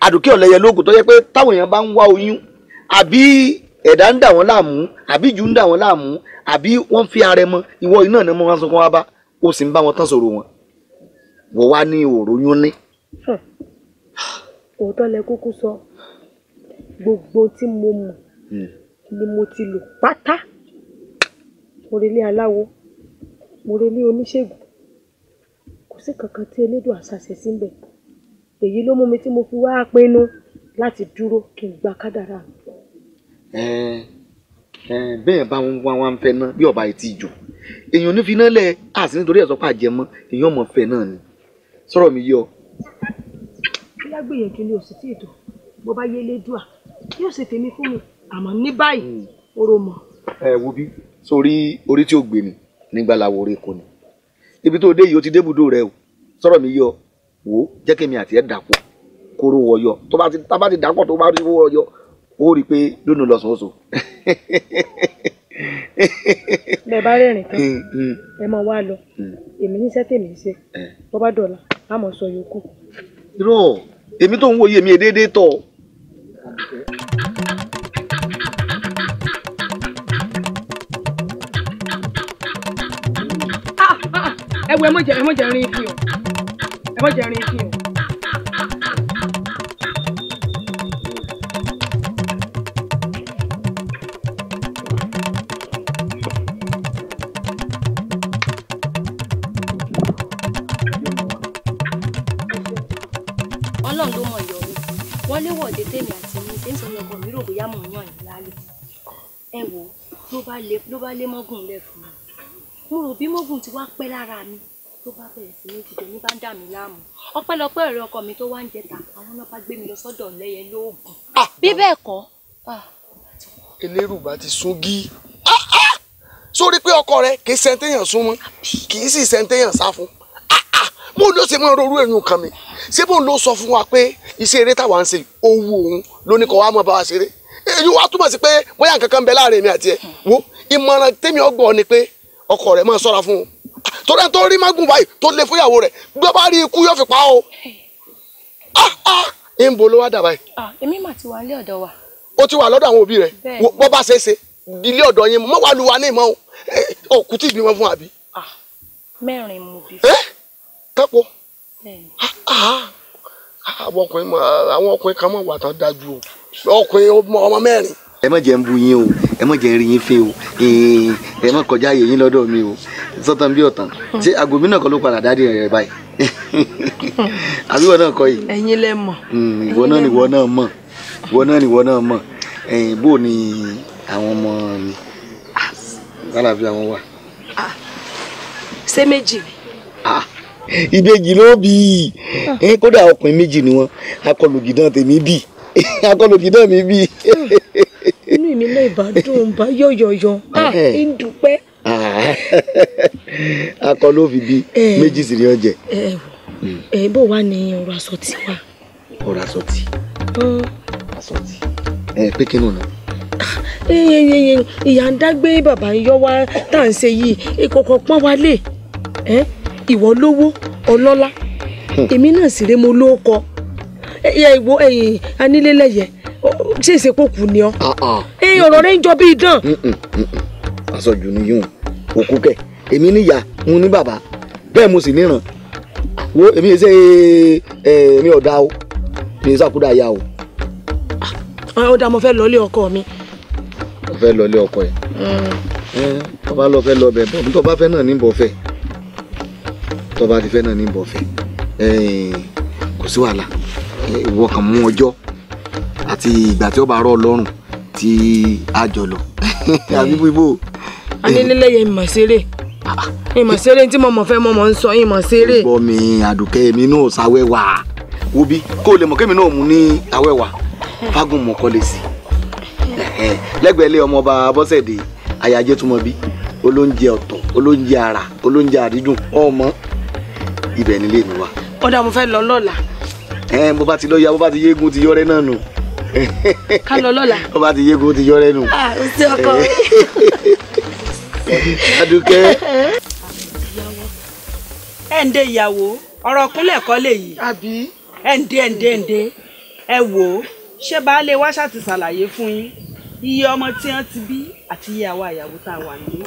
Speaker 12: Àdùkẹ́ ọ̀lẹ́yẹ lóògùn tó yẹ pé táwọn èèyàn bá ń wá oyún, àbí ẹ̀dá ń dà wọ́n láàmú, àbí ìjù ń dà wọ́n láàmú, àbí wọ́n fi ara ẹ mọ́, ìwọ iná ni wọ́n sunkún wá bá, ó sì ń bá wọn tán sọ̀rọ̀ wọn. Wọ́n wá ní òròyún ní.
Speaker 3: Òótọ́ lẹ kúkú sọ, gbogbo tí mo mọ̀ ni mo ti lò pátá. Mo relé aláwo, mo relé oníṣègùn, kò sí kankan tí Elédùà ṣàṣẹ síbẹ̀. Èyí ló mú mi tí mo fi wá pinnu láti dúró kí n gba kádàrá mi.
Speaker 12: Bẹ́ẹ̀ bá wọn wá wọn fẹ́ náà bí ọba yìí ti jò, èèyàn ní fi iná lẹ̀ àti nítorí ẹ̀sọ́ pàjẹ́ mọ́, èèyàn mọ̀ fẹ́ náà ni. Sọ̀rọ̀ mi yọ.
Speaker 3: Bóyá gbìyànjú ni òsì tí ètò bó bá yé Elédùà yóò ṣe tèmi fún mi, àmọ́ ní báyìí oró mọ̀.
Speaker 17: Ẹ wo bí sórí orí tí ó gbé ni nígbà làwọn orí kò ní. Ibi tó dé yìí ó ti débùdó rẹ o. Sọ̀rọ̀ mi yọ wò ó jẹ́ kémi àti ẹ̀ dàpọ̀ kóró wọ̀yọ̀ tó bá ti tá bá ti dàpọ̀ tó bá ti wọ̀yọ̀ ó rí i pé lónìí lọ́sàn-án oṣù.
Speaker 3: Bẹ́ẹ̀ bá rẹ́rìn tán ẹ máa wá lọ, èmi níṣẹ́ tèmi ń ṣe, bó bá dọ̀la á mọ̀ sọ yòókù.
Speaker 17: Irọ́ èmi tó ń wo iye mi déédéé tọ̀.
Speaker 3: Ẹ wo ẹ mọ̀ jẹ́ rin ìfín o, ẹ mọ̀ jẹ́ rin ìfín o.
Speaker 18: Ọlọ́run ló mọ̀ yọ mí wọ́n léwọ̀de tèmi àti mi ṣe ń sọ ọkọ mi rò bóyá mò ń yàn yín lálẹ́. Ẹ wò ló bá lé mọ́gùn lẹ̀ fún mi, mo rò bí mọ́gùn ti wá pẹ́ lára mi ló bá bẹ̀rẹ̀ sí ní dìde ní bá ń dà mí láàmú. Ọpẹ́lọpẹ́ ọ̀rẹ́ ọkọ mi tó wá ń jẹta àwọn náà bá gbé mi lọ sọ́dọ̀ lẹ́yẹ lóògùn bí bẹ́ẹ̀ kọ́.
Speaker 15: Elérùbá ti sún gí sórí pé ọkọ rẹ kì í sẹ́ńtéyàn súnmọ́ kì í sì sẹ́ńtéyàn sá fún. Bó ló ṣe máa rorú ẹ̀yìn kan mi, ṣé bó ló sọ fún wa pé iṣẹ́ eré táwa ń ṣe owó òun ló ní kó wá mọ́ bá wa ṣeré? Èyí wá túmọ̀ sí pé bóyá nǹkan kan ń bẹ láàrin èmi àti ẹ̀. Wo ìmọ̀ràn tèmi ọgbọ́n ni pé ọkọ rẹ̀ máa ṣọ́ra fún un, torí ẹni tó rí mágùn báyìí tó lé fúnyàwó rẹ̀ gbọ́ bá rí ikú yóò fi pa ó. Ń bo ló wá dà báyìí.
Speaker 18: Èmi mà ti wà nílé ọ̀dọ̀ wa.
Speaker 15: Ó ti wà lọ́dọ̀ àwọn òbí rẹ̀, bó bá ṣe é ṣe ilé ọ̀dọ̀ yín mọ́ wàá lu wa ní ìmọ̀ o, òkú tí ìbímọ fún àbí.
Speaker 18: Mẹ́rin mo bí.
Speaker 15: Kápò àwọn ọkùnrin kan mọ̀ wà tán dájú o, ọkùnrin ọmọ mẹ́rin.
Speaker 17: Ẹ má jẹ́ ń bu yín o, ẹ má jẹ́ ń rí yín fín o, ẹ má kọjá ààyè yín lọ́dọ̀ mi o. Sọ́tàn bí ọ̀tàn ṣé aago mi náà kọ́ ló padà dáadé rẹ̀ báyìí? Àbí ìwọ náà kọ́ yìí?
Speaker 3: Ẹ̀yin lẹ mọ̀.
Speaker 17: Ìwọ náà ni ìwọ náà mọ̀, ìwọ náà ni ìwọ náà mọ̀. Ẹ̀yin bó ni àwọn ọmọ mi lálàáfíà wọn wà?
Speaker 3: Ṣé méjì ni?
Speaker 17: Ìbejì ló bí i, kódà ọkùnrin méjì ni wọn, akọlùgìdán tèmi bí, akọlùgìdán mi bí.
Speaker 3: Inú mi lè bá dùn bá yọ̀yọ̀yọ̀, ń dúpẹ́.
Speaker 17: Akọ ló fi bí méjì sì ní ọjẹ.
Speaker 3: Ẹ bó wà ní ọ̀rọ̀ aṣọ tí wà.
Speaker 17: Ọ̀rọ̀ aṣọ tí aṣọ tí ẹ pé kí nù náà.
Speaker 3: Ìyá ń dágbé bàbá ń yọ wá tá à ń ṣe yìí, ìkọ̀kọ̀ pọ́n wa lé. Ìwọ lówó ọlọ́lá, èmi náà sì ré mo lóko ìwọ anílélẹ́yẹ ṣé ìṣepò kù ni ọ. Ọ̀rọ̀ rẹ ń jọ bí idán.
Speaker 17: Aṣojú ni yóò òkú kẹ, èmi níyà mo ní bàbá bẹ́ẹ̀ mo sì níran. Wo èmi ṣe èmi ọ̀dà o, mi ṣàkúdà ya o.
Speaker 3: Ọ̀dà mo fẹ́ lọ ilé ọkọ mi.
Speaker 17: Mo fẹ́ lọ ilé ọkọ ẹ̀. Tó bá lọ fẹ́ lọ bẹ̀ bọ̀, tó bá fẹ́ náà ní bọ̀ fẹ́, tó bá ti fẹ́ náà ní bọ̀ fẹ́, kò sí wàhálà. Ìwọ kàn mú ọjọ́ àti ìgbà tí ó bá rọ̀ lọ́rùn tí a jọ lọ. Àbí bíbó.
Speaker 3: Anílélẹ́yẹ ìmọ̀ ṣeré, ìmọ̀ ṣeré tí mo mọ̀ fẹ́ mo mọ̀ ń sọ ìmọ̀ ṣeré.
Speaker 17: Gbọ́ mi Àdùkẹ́, èmi náà ṣàwẹ́wà wo bí kó o lè mọ̀ kémi náà mú ní àwẹ́wà fágùn mọ̀kọ́ lè sí lẹ́gbẹ̀ẹ́ ilé ọmọọba Abọ́sẹ̀dé Ayájẹ́ túmọ̀ bí olóúnjẹ ọ̀tọ̀, olóúnjẹ àrà, olóúnjẹ àdídùn ọmọ ibẹ̀ nílé mi wà.
Speaker 3: Ọ̀dà mo fẹ́ lọ lọ́la.
Speaker 17: Bó bá ti lọ ya, bó bá ti yégun ti yọrẹ náà nù.
Speaker 3: Ká lọ lọ́la.
Speaker 17: Bó bá ti yégun ti yọrẹ nù.
Speaker 3: Ó sí ọkọ mi.
Speaker 17: Àdùkẹ́.
Speaker 19: Ẹ ń dé ìyàwó, ọ̀rọ̀ kúnlẹ̀ kọ́ lè yìí.
Speaker 7: Àbí.
Speaker 19: Ẹ ń dé ẹ ń dé ẹ ń dé. Ẹ wò ó, ṣé baálé wa ṣáà ti ṣàlàyé fún yín iye ọmọ tí wọ́n ti bí àti iye àwa ìyàwó tá a wà nílé.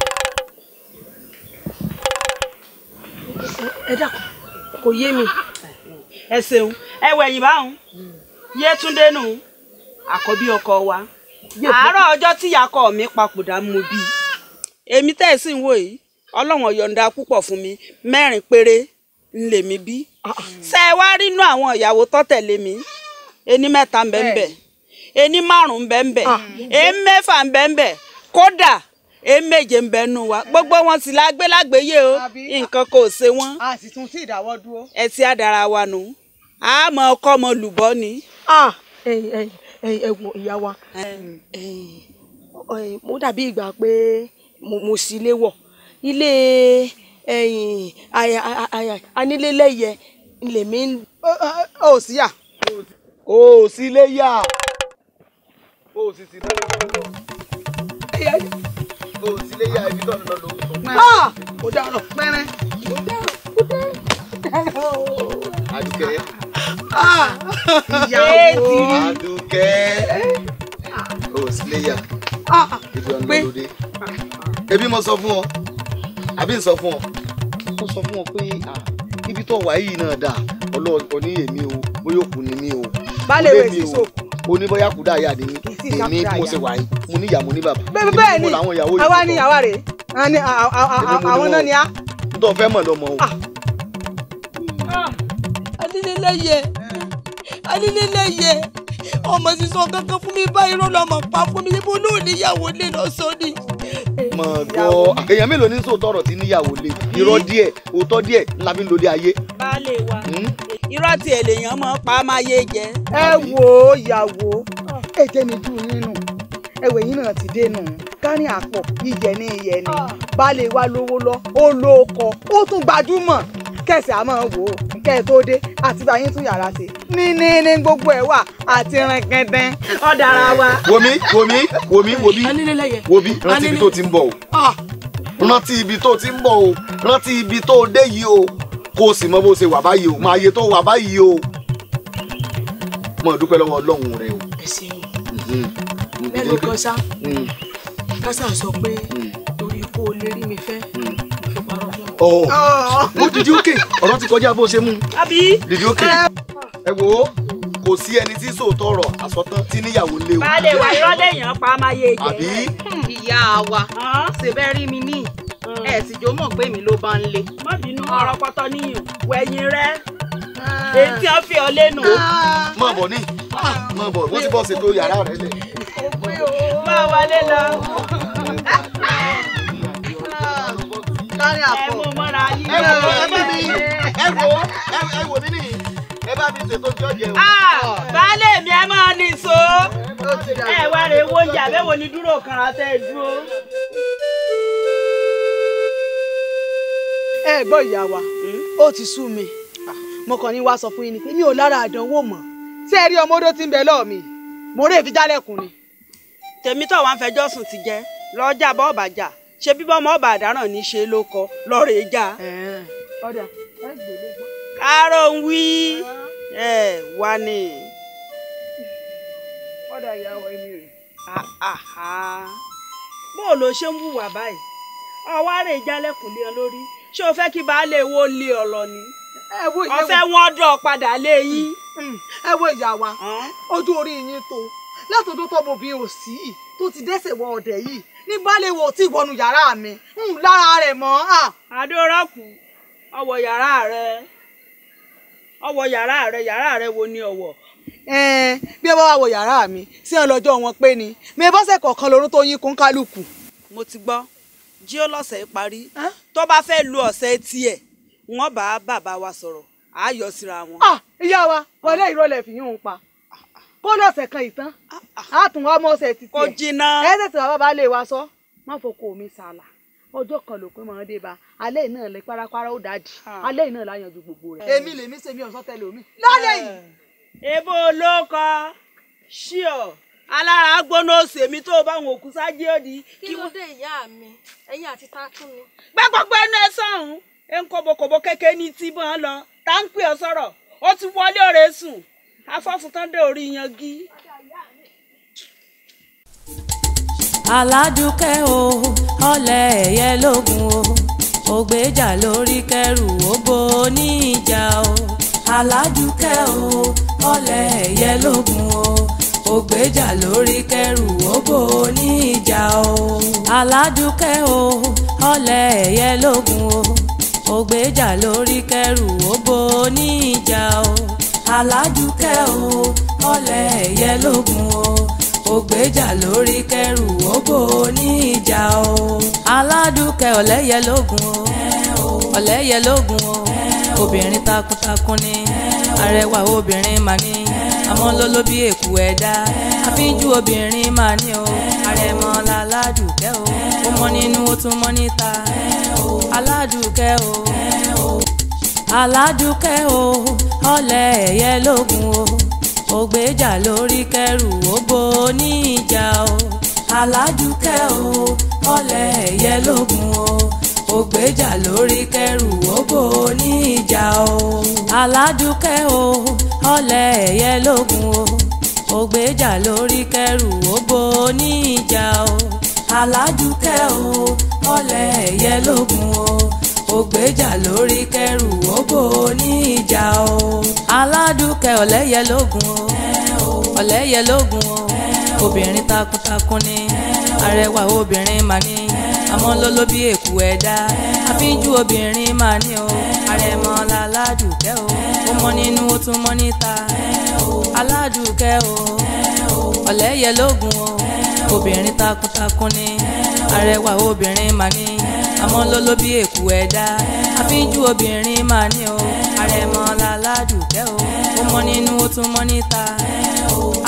Speaker 3: Ẹ dákun, kò yé mi.
Speaker 19: Ẹ ṣeun, ẹ wẹ̀yìn báwọn Yétúndé nù àkọ́bí ọkọ wa. Àárọ̀ ọjọ́ tí ìyàkọ mi papòdà mo bí èmi tẹ́ ẹ̀ sì ń wò yìí, Ọlọ́run yọ̀ǹda púpọ̀ fún mi, mẹ́rin péré ń lè mi bí. Ṣé ẹ wá rínú àwọn ìyàwó tó tẹ̀lé mi, ení mẹ́ta ń bẹ ń bẹ, ení márùn ń bẹ ń bẹ, èé mẹ́fà ń bẹ ń bẹ, kódà èé méje ń bẹ nù wa. Gbogbo wọn sì la gbé lágbèyè o, nǹkan kò ṣe wọn.
Speaker 7: A sì tún sí ìdáwọ́ dúró.
Speaker 19: Ẹ ti àdàrà wa nù, a mọ ọkọ ọmọ lùbọ́ ni.
Speaker 3: Ẹ wo ìyá wa,
Speaker 4: Mo dàbí ìgbà pé mo sì lé wọ̀ ilé anílélẹ́yẹ lèmi ń.
Speaker 6: Ó sì yà.
Speaker 17: Ó sì lé yà. Ó sì sí lé. Ó sì lé yà ibi tó ń lọ lọ.
Speaker 6: Ó dáràn pẹ́rẹ́. Ó dáràn ó dáràn.
Speaker 17: Adùkẹ́.
Speaker 6: Ìyàwó.
Speaker 17: Adùkẹ́. Ó sì lé yà. Ibi ọ̀nà lóde. Ebi mo sọ fún ọ. Àbí n sọ fún ọ. Mo sọ fún ọ pé ibi tó wà yìí náà dà ọlọ́ọ̀ ní èmi o bóyá òkú ni mí o.
Speaker 6: Baálé rẹ̀ sì sòkù.
Speaker 17: O ní bóyá kúdà yà ni mí èmi bí mo ṣe wà yìí mo ní ìyá mo ní bàbá.
Speaker 6: Bẹ́ẹ̀ ni àwa ni àwa rèé àwọn náà ni á.
Speaker 17: N tó fẹ́ mọ̀ lọ́mọ o.
Speaker 4: Anílélẹ́yẹ Anílélẹ́yẹ ọmọ sísọ kankan fún mi báyìí rọ́ lọ́mọ pa fún mi ibo ló níyàwó lé lọ́sọ ni.
Speaker 17: Mọ̀ gbọ́ èèyàn mélòó ní sòótọ́ ọ̀rọ̀ tí níyàwó lé irọ́ díẹ̀ òótọ́ díẹ̀ ńlá fi ń lólé ayé.
Speaker 19: Baálé wa irọ́ tiẹ̀ lèèyàn mọ̀ pa á máa yé jẹ.
Speaker 6: Ẹ wo ìyàwó ètè mi dùn nínú ẹwẹ yìí náà ti dénú kárin àpọ̀ ìjẹ ní ìyẹ ni baálé wa lówó lọ ó lóko ó tún gbajúmọ̀ kẹsì àmọ́ wò ó kẹ́ ẹ tó dé àti bá yín tún yàrá ṣe ní gbogbo ẹ̀ wà àti rẹ̀gẹ̀dẹ̀ ọ̀dàrà wa.
Speaker 17: Wòmí wòmí wòmí wòmí wòmí rántí ibi tó ti ń bọ̀ o rántí ibi tó ti ń bọ̀ o rántí ibi tó dé yìí o kó o sì mọ bó ṣe wà báyìí o máa yẹ tó wà báyìí o mo dúpẹ́ lọ́wọ́ Ọlọ́run rẹ o.
Speaker 4: Ẹ ṣeun mẹ́nu kan ṣá kásá sọ pé torí kó o lè rí mi fẹ́ mo fi parọ́ fún ọ.
Speaker 17: Ó dìde òkè ọ̀rọ̀ ti kọjá bó ṣe mú.
Speaker 19: Àbí.
Speaker 17: Dìde òkè ẹ wò ó kò sí ẹni tí sòótọ́ ọ̀rọ̀ àsọtán tí níyàwó lé o.
Speaker 19: Baálé wa irọ́ lèèyàn pa á máa yé jẹ.
Speaker 17: Àbí.
Speaker 20: Ìyá wa ṣe bẹ́ẹ̀ rí mi ní ẹ sì jó mọ̀ pé mi ló bá ń lé.
Speaker 19: Má bínú ọ̀rọ̀ pọ̀tọ́ níyìn wẹ̀yìn rẹ èyí tí wọ́n fi ọ lẹ́nu.
Speaker 17: Má bọ̀ ní má bọ̀ wọ́n ti bọ́ ṣètò yàrá rẹ lẹ̀.
Speaker 19: Máa wọlé lọ.
Speaker 6: Kárí àpọ̀.
Speaker 19: Ẹ mú mọ́ra yín.
Speaker 17: Ẹ wò ẹ bá mi ẹ wò ẹ wò mí nìyí ẹ bá mi ṣètò tí ó jẹ o.
Speaker 19: Baálé mi ẹ máa ní so. Ẹ wá rè wo oúnjẹ àbẹ̀wò ni dúró kanra tẹ́ ẹ dúró.
Speaker 6: Ẹ gbọ́ ìyá wa ó ti sú mi mo kàn ní wá sọ fún yín ni pé mi ò lára àdánwò mọ́ ṣé ẹ rí ọmọ odó tí ń bẹ lọ́ọ̀ mi mo rí èfi jálẹ̀kùn ni.
Speaker 19: Tèmi tó wà ń fẹjọ́ sùn ti jẹ́ lọ́jà bọ́ ọ̀bàjà ṣe bíbọ́ ọmọ ọba àdáràn ní ṣe ló kọ lọ́ọ̀rẹ́ já. Káró ń wí ẹ wá ní.
Speaker 6: Ọ̀dà ìyàwó ẹni rè.
Speaker 19: Bó o lo ṣe ń hùwà báyìí ọwọ́ àrè jálẹ̀kùn lé ọ lórí ṣé o fẹ́ kí baálé wo lé ọ lọ ni ọ̀fẹ́ wọn dọ̀ padà lé yín.
Speaker 6: Ẹ wo ìyá wa ojú orí yín tó látọdún tọmọbìnrin ò sí tó ti dẹ́sẹ̀ wọ ọ̀dẹ̀ yìí ní baálé wo tí ìwọ́nu yàrá mi ń lára rẹ̀ mọ́.
Speaker 19: Adórọ́kù ọwọ́ yàrá rẹ ọwọ́ yàrá rẹ yàrá rẹ wo ni ọwọ́.
Speaker 6: Bí ẹ bá wà wọ yàrá mi sí ọlọ́jọ́ wọn pé ni mi bọ́sẹ̀ kọ̀ọ̀kan lorún tó yín kún kálukú.
Speaker 19: Mo ti gbọ́ jí ó lọ́sẹ̀ parí tó bá fẹ́ lu ọ̀sẹ̀ tiẹ̀ wọ́n bá bàbá wa sọ̀rọ̀ á yọ síra wọn.
Speaker 6: Ìyá wa wọlé ìrọ̀lẹ́ fi yún un pa kó lọ́sẹ̀ kan ìtàn á tún wá mọ́ ọ̀sẹ̀ títí
Speaker 19: kò jìnnà.
Speaker 6: Ẹ tètè wá bàbá lè wa sọ má fọkọ mi sàlà ọjọ́ kan ló pé màá dé bá alẹ́ náà lè parapara ó dájì alẹ́ náà la yanjú gbogbo rẹ̀. Èmi lèmi ṣe mi ọ̀sán tẹ́lẹ̀ omi lálẹ́ yìí.
Speaker 19: Ebo ló kọ ṣíọ alára gbóná òsèmi tó bá wọn òkú sáájú òdì.
Speaker 18: Kí ló dé ìyá mi ẹ̀yin àti ta tún ni.
Speaker 19: Gbẹ́ gbogbo ẹnu ẹ sọ̀hún ẹ ń kóbókóbó kékeré ní tí bọ́n lọ tá ń pè ọ sọ̀rọ̀ ó ti wọlé ọ̀rẹ́ sùn afọ́fun tán dé orí yangi.
Speaker 2: Aládùkẹ́ o ọlẹ̀ ẹ̀yẹ lógun o ògbéjà lórí kẹrù ó bo níjà o. Aládùkẹ́ o ọlẹ̀ ẹ̀yẹ lógun o ògbéjà lórí kẹrù ó bo níjà o. Aládùkẹ́ o ọlẹ̀ ẹ̀yẹ lógun o ògbéjà lórí kẹrù ó bo níjà o. Aládùkẹ́ o ọlẹ̀ ẹ̀yẹ lógun o ògbéjà lórí kẹrù ó bò níjà o. Aládùkẹ́ ọ̀lẹ́yẹ lógun o ọ̀lẹ́yẹ lógun o obìnrin takuntakun ni arẹwà obìnrin mà ní Àmọ́ lóló bí èkú ẹ̀dá, àfínjú obìnrin máa ní o. Àrẹ̀mọ làládùkẹ́ o, ó mọ nínú ó tún mọ níta. Aládùkẹ́ o, aládùkẹ́ o, ọ̀lẹ ẹ̀yẹ lógun o. Ògbéjà lórí kẹrù ó bo ní ìjà o. Aládùkẹ́ o, ọ̀lẹ ẹ̀yẹ lógun o. Ògbéjà lórí kẹrù ó bo ní ìjà o. Aládùkẹ́ o, ọ̀lẹ ẹ̀yẹ lógun o. Ògbéjà lórí kẹrù ó bo ní ìjà o. Aládùkẹ́ o, ọ̀lẹ ẹ̀yẹ lógun o. Ògbéjà lórí kẹrù ó bo ní ìjà o. Aládùkẹ́ ọ̀lẹ́yẹ lógun o, ọ̀lẹ́yẹ lógun o. Obìnrin takuntakun ni, arẹwà obìnrin mà ní. Àmọ́ lóló bí èkú ẹ̀dá, àfínjú obìnrin mà ní o. Àrẹ̀mọ làládùkẹ́ o, ó mọ nínú ó tún mọ níta. Aládùkẹ́ o, ọ̀lẹ́yẹ lógun o. Obìnrin takuntakun ni, arẹwà obìnrin mà ní. Àmọ́ lóló bí èkú ẹ̀dá, àfínjú obìnrin mà ní o. Àrẹ̀mọ làládùkẹ́ o, ó mọ nínú ó tún mọ níta.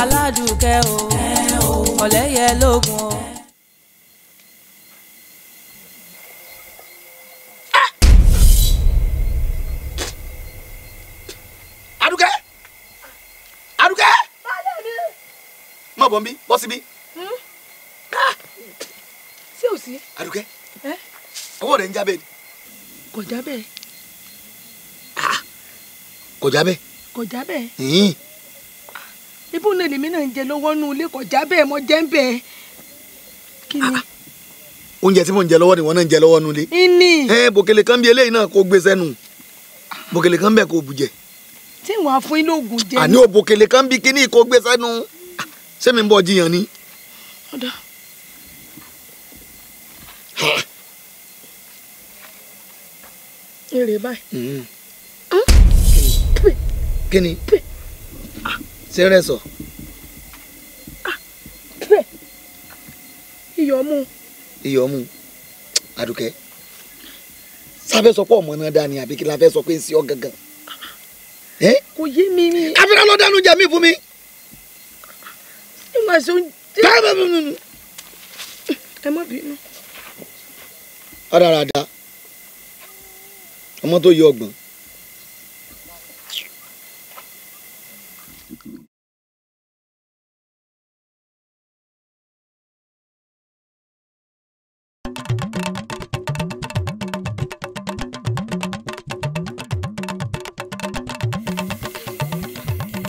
Speaker 2: Aládùkẹ́ o, ọ̀lẹ́yẹ lógun o.
Speaker 17: Adúkẹ́! Adúkẹ́! Má bọ̀ nbí, bọ́ síbí.
Speaker 3: Ṣé ò sí?
Speaker 17: Adúkẹ́, ọwọ́ rẹ̀ ń jábẹ́ ni.
Speaker 3: Kò jábẹ́.
Speaker 17: Kò jábẹ́.
Speaker 3: Kò jábẹ́. Ibú náà lèmi náà ń jẹ lọ́wọ́ nú ilé, kò jábẹ́, mo jẹ́ ń bẹ̀. Kí ni?
Speaker 17: Oúnjẹ tí mò ń jẹ lọ́wọ́ ni wọ́n náà ń jẹ lọ́wọ́ nú ilé.
Speaker 3: Ìní.
Speaker 17: Bòkèlè kan bí eléyìí náà kó gbé sẹ́nu. Bòkèlè kan bẹ́ẹ̀ kó bù jẹ.
Speaker 3: Tí wọ́n á fún yín lóògùn jẹ.
Speaker 17: Àní ò bòkèlè kan bí kíní kó gbé sẹ́nu. Ṣé mi ń bọ̀ jiyàn ni?
Speaker 3: Ọ̀dà. Èrè báyìí.
Speaker 17: Kí ni? Ṣé rẹ sọ?
Speaker 3: Iyọ̀ mú.
Speaker 17: Iyọ̀ mú. Adùkẹ́, sáfẹ́ sọ pé ọmọ náà dání àbí kí la fẹ́ sọ pé ń ṣe ọ́ gangan?
Speaker 3: Kò yé mi ni.
Speaker 17: Àfihàn lọ dánú jẹ mí fún mi.
Speaker 3: Ṣé màá ṣe oúnjẹ? Ẹ má bínú.
Speaker 17: Ọ̀dàràdà, ọmọ tó yọ ọgbọ̀n.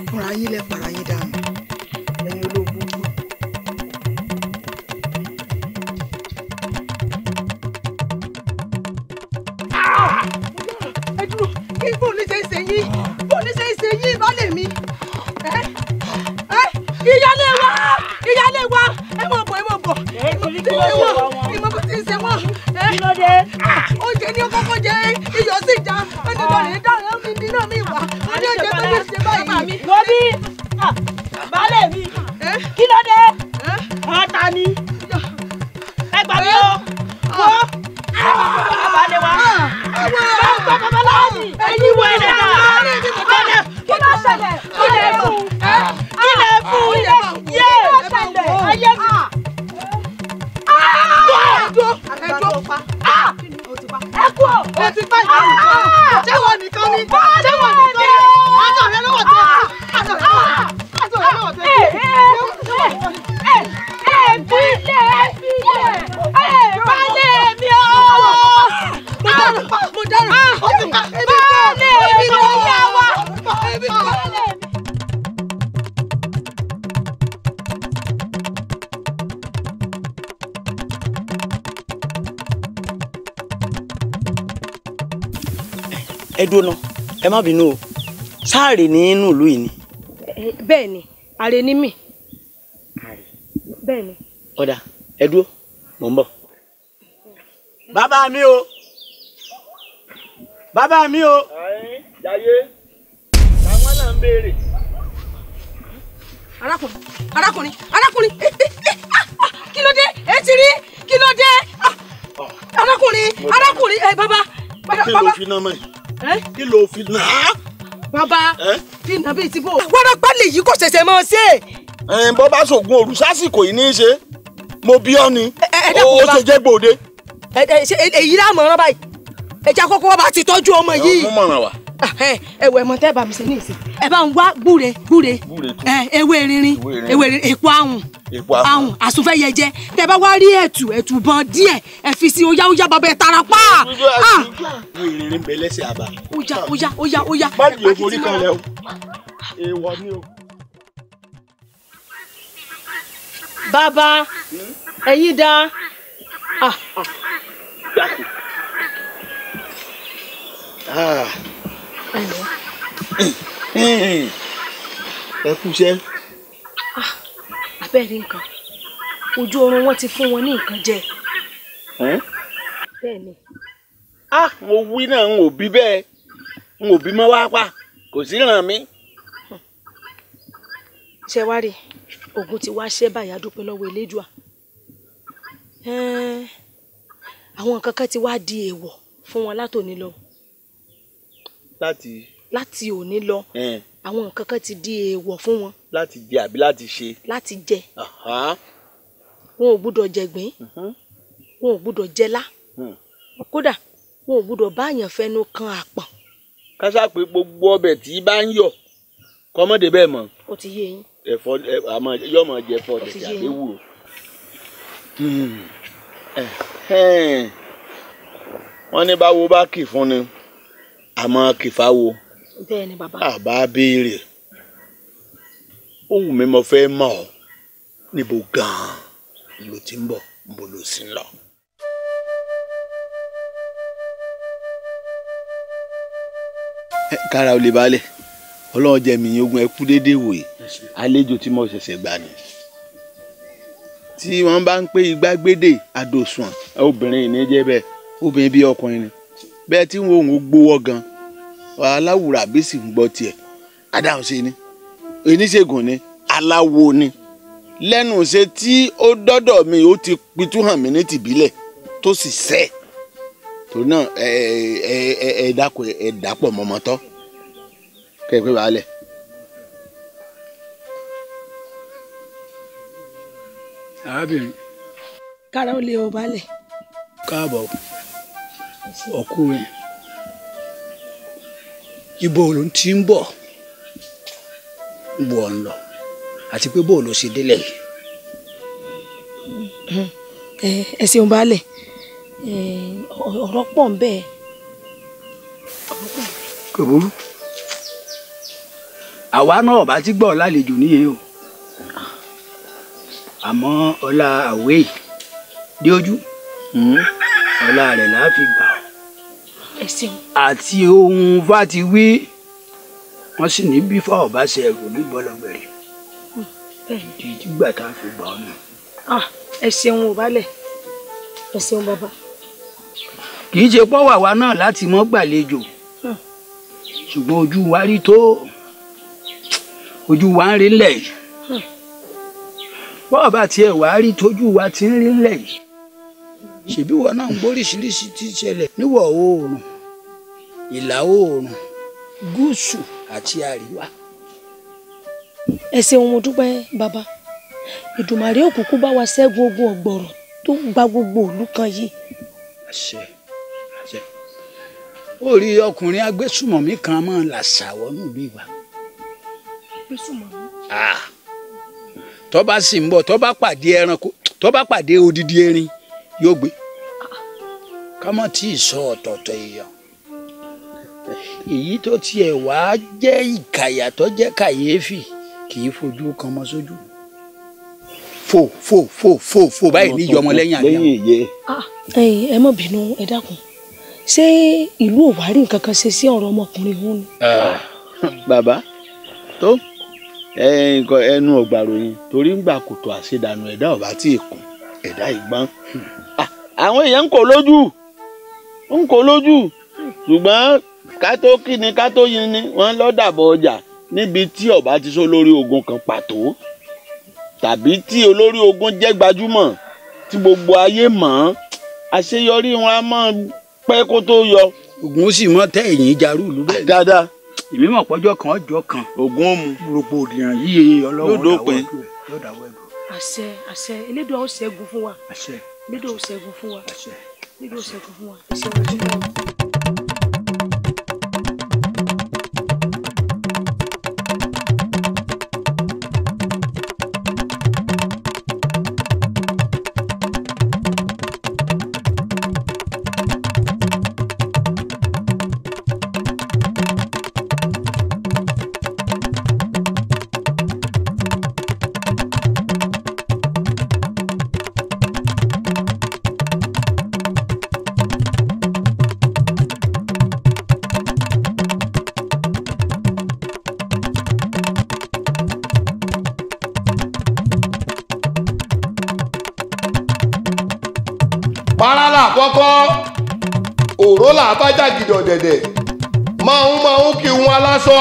Speaker 6: Fúnra yín lẹ para yín dànù, ẹ̀yin ológun kú.
Speaker 3: Ẹ dúró, kí bó ní ṣe ń ṣe yín, bó ní ṣe ń ṣe yín baálé mi. Ìyálé wa, ìyálé wa, ẹ mọ̀ bọ̀, ẹ mọ̀ bọ̀. Ìmọ̀ bó ti ń ṣe wọ́n.
Speaker 19: Kí ló dé?
Speaker 3: Oúnjẹ ní kọ́kọ́ jẹ, iyọ̀ sì já, ẹni lọ rèé dáhùn ẹ̀mí mi náà mi wà. Ó ní oúnjẹ tó ní ṣe báyìí.
Speaker 19: Wọ́n bí baálé mi, kí ló dé? Ọ̀tá ni. Ẹ gbà mí o. Wọ́n baálé wa. Babaláwo ni. Ẹyin wo ẹ̀rẹ̀ náà? Kí ló ṣẹlẹ̀? Kí lè fún? Kí lè fún? Yé! Kí ló ṣẹlẹ̀? Ayé mi. Ẹ kú o.
Speaker 6: Ó ti pa ìgbà nìkan. Ṣé wọ́n nìkan ni? Ṣé wọ́n nìkan ni? Aṣọ rẹ lọ́wọ́ tó. Aṣọ rẹ lọ́wọ́. Aṣọ rẹ lọ́wọ́ tó.
Speaker 19: Ẹ bílẹ̀ ẹ bílẹ̀ ẹ baálé mi o.
Speaker 6: Mo dárò. Mo dárò. Ó ti pa.
Speaker 19: Baálé mi ló yá wa.
Speaker 6: Ebi kọ́.
Speaker 19: Baálé mi.
Speaker 21: Ẹ dúró ná, ẹ má bínú o, sáàrè nínú ìlú yìí ni.
Speaker 3: Bẹ́ẹ̀ ni, àrè ni mí. Bẹ́ẹ̀ ni.
Speaker 21: Ọ̀dà, ẹ dúró, mò ń bọ̀. Bàbá mi o, bàbá mi o.
Speaker 8: Jayé, táwọn náà ń béèrè.
Speaker 3: Arákùnrin, arákùnrin, arákùnrin, kí ló dé? Ẹ ti rí, kí ló dé? Arákùnrin, arákùnrin, ẹ bàbá.
Speaker 5: Kí ló fi náà mọ̀ yìí? Kí ló fi náà?
Speaker 4: Bàbá fínà bíi ti bò. Wárápá lè yí kò ṣẹ̀ṣẹ̀ máa ṣe.
Speaker 1: Bọ́ bá ṣògùn òru sásìkò yìí ní í ṣe mo bí ọ ni ó ṣe jẹ́ gbòde.
Speaker 4: Èyí láàmú ọ̀rọ̀ báyìí ẹja kókó wọn bá ti tọ́jú ọmọ yìí.
Speaker 1: Mú mọ̀ràn wá.
Speaker 4: Ẹwẹ mọ tẹ́ bá mi ṣe ní ìsìn ẹ bá ń wá gbúre gbúre ewé rinrin ewé rinrin èpo ahùn ahùn àsùnfẹ́yẹjẹ tẹ́ bá wá rí ẹ̀tù ẹ̀tù bọ́n díẹ̀ ẹ fi sí óyá óyá bàbá ẹ tara pa.
Speaker 1: Ewé rinrin bẹ lẹ́sẹ̀ àbá.
Speaker 4: Óyá óyá óyá óyá.
Speaker 1: Má jẹ́ orí kan lẹ o èèwọ̀ ni o.
Speaker 4: Bàbá ẹ̀yin dá.
Speaker 1: Ẹ kúṣẹ́.
Speaker 3: Abẹ́rẹ́ nǹkan ojú oorun wọn ti fún wọn ní nǹkan jẹ. Bẹ́ẹ̀ ni.
Speaker 1: Mo wí náà n ò bí bẹ́ẹ̀ n ò bí mọ́ wá pa kò sí ràn mí.
Speaker 3: Ṣé wá rí ogun ti wá ṣẹ́ báyà dúpẹ́ lọ́wọ́ Elédùà. Àwọn nǹkan kan ti wá di èèwọ̀ fún wọn látòní lọ. Láti òní lọ àwọn nǹkan kan ti di èèwọ̀ fún wọn.
Speaker 1: Láti jẹ àbí láti ṣe.
Speaker 3: Láti jẹ. Wọn ò gbúdọ̀ jẹ̀gbín, wọn ò gbúdọ̀ jẹlá, kódà wọn ò gbúdọ̀ báyàn fẹnu kan àpọ̀n.
Speaker 1: Kásá pé gbogbo ọbẹ̀ tí bá ń yọ̀ kọ́mọ́dé bẹ́ẹ̀ mọ́.
Speaker 3: Ó ti yé yín.
Speaker 1: Ẹ̀fọ́ àmọ́ yọ̀ mọ̀ jẹ fọ́ tẹ̀tẹ̀ àbí wúro. Wọ́n ní báwo bá kì fún ni àmọ́ kì fáwo.
Speaker 3: Bẹ́ẹ̀ ni bàbá.
Speaker 1: Àbá béèrè ohun mi mo fẹ́ mọ̀ ọ́ níbo gan-an ló ti ń bọ̀ níbo ló sì ń lọ. Kára ò lè balẹ̀ ọlọ́run jẹ́ mi ogun ẹ kú déédéé wòye àlejò tí mo ṣẹ̀ṣẹ̀ gbà ni tí wọ́n bá ń pé igbá gbédè àdòsùn obìnrin ní jẹ́ bẹ́ẹ̀ obìnrin bí ọkùnrin ni bẹ́ẹ̀ tí wọn ò gbowó gan aláwùrà bí sì ń gbọ́ tiẹ̀ adáhùn ṣe ni oníṣègùn ni aláwo ni lẹ́nu ṣe tí ó dọ́dọ̀ mi ó ti pitú hàn mí ní tìbílẹ̀ tó sì sẹ́ torí náà ẹ ẹ ẹ ẹ dákun ẹ dàpọ̀ mọ́mọ́tọ́ kẹ́ ẹ pé baálẹ̀.
Speaker 12: Arábìnrin.
Speaker 3: Kára ó lé o baálẹ̀.
Speaker 12: Káàbọ̀ ọkùnrin ibo ló ti ń bọ̀ bọ̀ ń lọ àti pé bó ló ṣe délẹ̀ yìí.
Speaker 3: Ẹ ṣeun baálẹ̀, ọ̀rọ̀ pọ̀ ń bẹ.
Speaker 12: Kò burú, àwa náà bá ti gbọ́ lálejò níyẹn o, àmọ́ ọlá àwẹ̀ dé ojú ọlá rẹ̀ là á fi gbà ọ́.
Speaker 3: Ẹ ṣeun.
Speaker 12: Àti ohun bá ti wí wọ́n sì ní bí fáwọn bá ṣe ẹrù ní bọ́lọ́gbẹ̀rẹ̀ dígbà tá a fi gbà ọ́ nù.
Speaker 3: Ẹ ṣeun ò baálẹ̀, ẹ ṣeun bàbá.
Speaker 12: Kì í ṣe pọ́wọ́ àwa náà láti mọ́ gbàlejò ṣùgbọ́n ojú wa rí tó ojú wa ń rí ńlẹ̀ yìí bọ́ọ̀ bá tiẹ̀ wá rí tójú wa ti ń rí ńlẹ̀ yìí ṣèbí wọn náà ń gbóríṣiríṣi tí ń ṣẹlẹ̀ níwọ̀ oòrùn ìlà oòrùn gúúsù àti àríwá.
Speaker 3: Ẹ ṣeun mo dúpẹ́ bàbá, Ìdùmàrè òkùnkùn bá wa ṣẹ́gun ogun ọ̀gbọ̀rọ̀ tó gba gbogbo ìlú kan yìí.
Speaker 12: Àṣẹ àṣẹ. Ó rí ọkùnrin agbésùmọ̀mí kan máa ń làṣà wọnú ìlú ìwà.
Speaker 3: Agbésùmọ̀mí.
Speaker 12: Tó bá sì ń bọ̀ tó bá pàdé ẹranko tó bá pàdé odidi erin yóò gbé ká má tí ì sọ ọ̀tọ̀ọ̀tọ̀ èèyàn èyí tó tiẹ̀ wá jẹ́ ìkàyà tó jẹ́ kàyéfì kì í fojú kan mọ́ sójú fò fò fò fò fò báyìí ní ìyọmọ lẹ́yìn àbí àwọn.
Speaker 3: Ẹ má bínú ẹ dákun, ṣé ìlú ò wá rí nǹkan kan ṣe sí ọ̀rọ̀ ọmọkùnrin òun ni.
Speaker 1: Bàbá tó ẹnu ọ̀gbàròyìn torí ń gbà kòtò àṣedànù ẹ̀dá ọ̀bá tí ì kún ẹ̀dá ìgbọ́n. Àwọn èèyàn ń kò lójú ń kò lójú ṣùgbọ́n ká tó kí ni ká tó yin ni wọ́n lọ́ dàbọ̀ ọjà níbi tí ọba ti sọ lórí ogun kan pàtó tàbí tí olórí ogun jẹ́ gbajúmọ̀ tí gbogbo ayé mọ̀ ọ́n àṣeyọrí wọn á máa pẹ́ kó tó yọ.
Speaker 12: Ogun ó sì mọ tẹ ẹ̀yìn jarú ìlú bẹ́ẹ̀.
Speaker 1: Dáadáa.
Speaker 12: Èmi mọ̀ pọ́jọ́ kan ọjọ́ kan.
Speaker 1: Ògùn òmu.
Speaker 12: Rògbòdìyàn yíyẹ Ọlọ́run yóò dáwọ́ ẹ̀ dúró.
Speaker 3: Àṣẹ àṣẹ Elédùà ó ṣẹ́gun fún wa.
Speaker 12: Àṣẹ.
Speaker 3: Elédùà ó ṣẹ́gun fún wa.
Speaker 12: Àṣẹ.
Speaker 3: Elédùà ó ṣẹ́gun fún wa. Àṣẹ wọ́n ti lọ.
Speaker 10: Parala àkọ́kọ́ òró là bá jàgìdọ̀ dẹ̀dẹ̀ máa ń kí wọn aláṣọ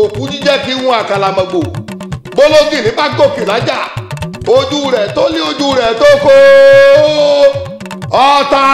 Speaker 10: òkú jíjẹ́ kí wọn àkàlàmọ̀gbò bólógì ní bá gòkè lájà ojú rẹ̀ tó lé ojú rẹ̀ tó kó ọ̀tá.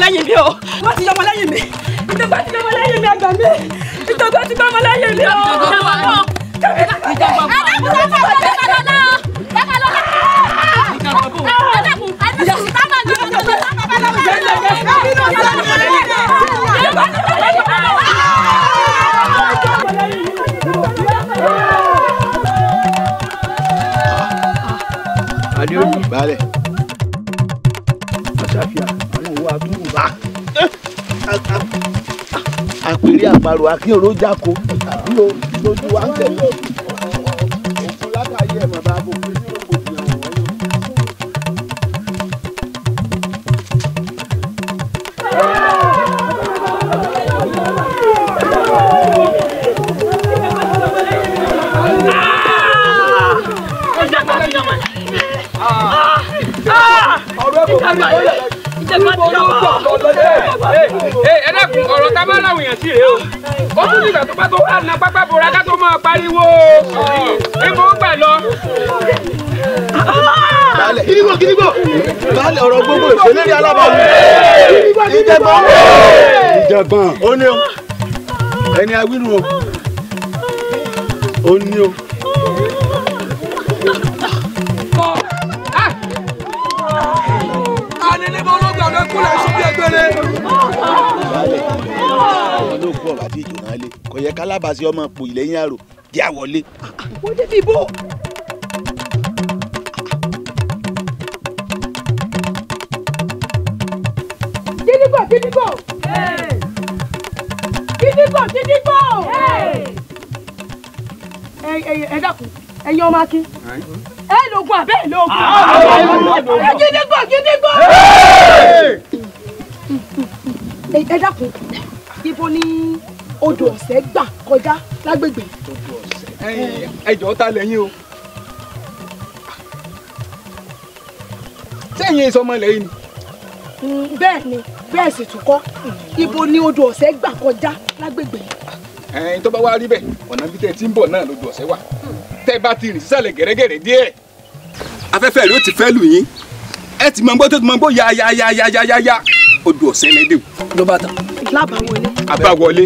Speaker 4: Lẹ́yìn mi o, wọ́n ti yọmọ lẹ́yìn mi, ìjọba ti yọmọ lẹ́yìn mi, àgbà mi, ìjọba ti yọmọ lẹ́yìn mi o.
Speaker 1: Adéoyè balẹ̀. Àpèrè àparò akínró jáko àbí o lójú wa ń tẹ̀lé òkú látàyè ẹ̀ bàbá bò pé ní rògbòdìyàn wọ̀nyí.
Speaker 9: Ẹ dákun ọ̀rọ̀ tá a bá láwọn èèyàn sí rèé o ó tún nígbà tó bá tó wà ná pápá bora ká tó máa pariwo níbo ń gbà lọ.
Speaker 1: Kídígbò kídígbò baálẹ̀ ọ̀rọ̀ gbogbo ìṣèlérí alábàámu ìjẹ̀gbọ́n ìjẹ̀gbọ́n ó ní o ẹni awínú o ó ní o. Olóògùn ọ̀rọ̀ àti ìjòna lé kò yẹ kálábàásí ọmọ pò ìlẹ́yìn àrò jẹ́ àwọlé.
Speaker 4: Wọ́n débi bò. Kídígbò kídígbò. Kídígbò kídígbò. Ẹ dákun ẹ̀yin ọmọ akin ẹ lóògùn àbẹ́ ẹ lóògùn. Kídígbò kídígbò. Ẹ dákun ibo ni odò ọ̀sẹ̀ gbà kọjá lágbègbè.
Speaker 9: Ẹ jọ̀ọ́ ta lẹ́yìn o sẹ́yìn ìsọmọ lẹ́yìn ni.
Speaker 4: Bẹ́ẹ̀ ni bẹ́ẹ̀ sì tún kọ́ ibo ni odò ọ̀sẹ̀ gbà kọjá lágbègbè.
Speaker 9: Ẹ̀yin tó bá wá rí bẹ́ẹ̀ ọ̀nà bí tẹ́ ti ń bọ̀ náà lodò ọ̀sẹ̀ wà tẹ́ bá ti rìn sísàlẹ̀ gẹ̀rẹ́gẹ̀rẹ́ díẹ̀. Afẹ́fẹ́ rẹ̀ ó ti fẹ́ lù yín ẹ ti mọ gbọ́ tó ti mọ gbọ́ ya ya ya ya ya ya ya odò ọ̀sẹ̀ lẹ́dẹ̀
Speaker 4: ló bá tán. Lábàwọlé.
Speaker 9: Àbáwọlé.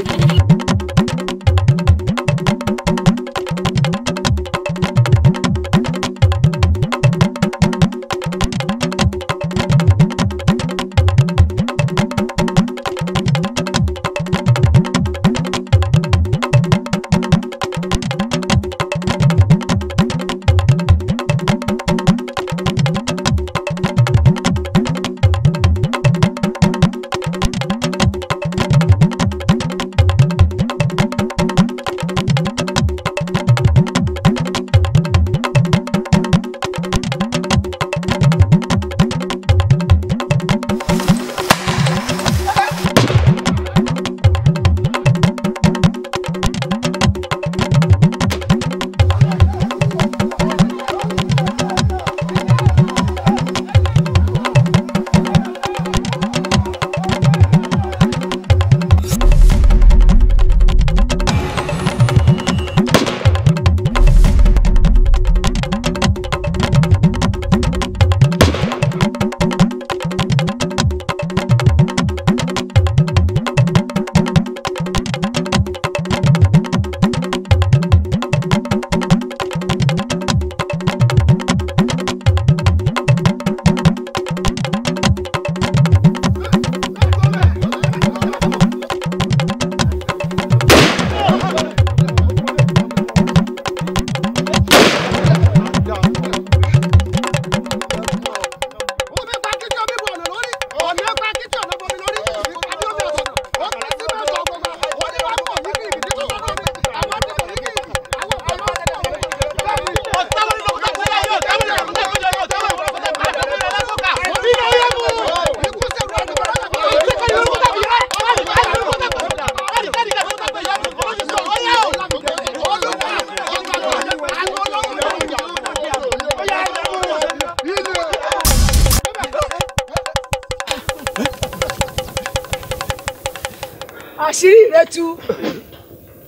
Speaker 4: Àṣírí rẹ tú.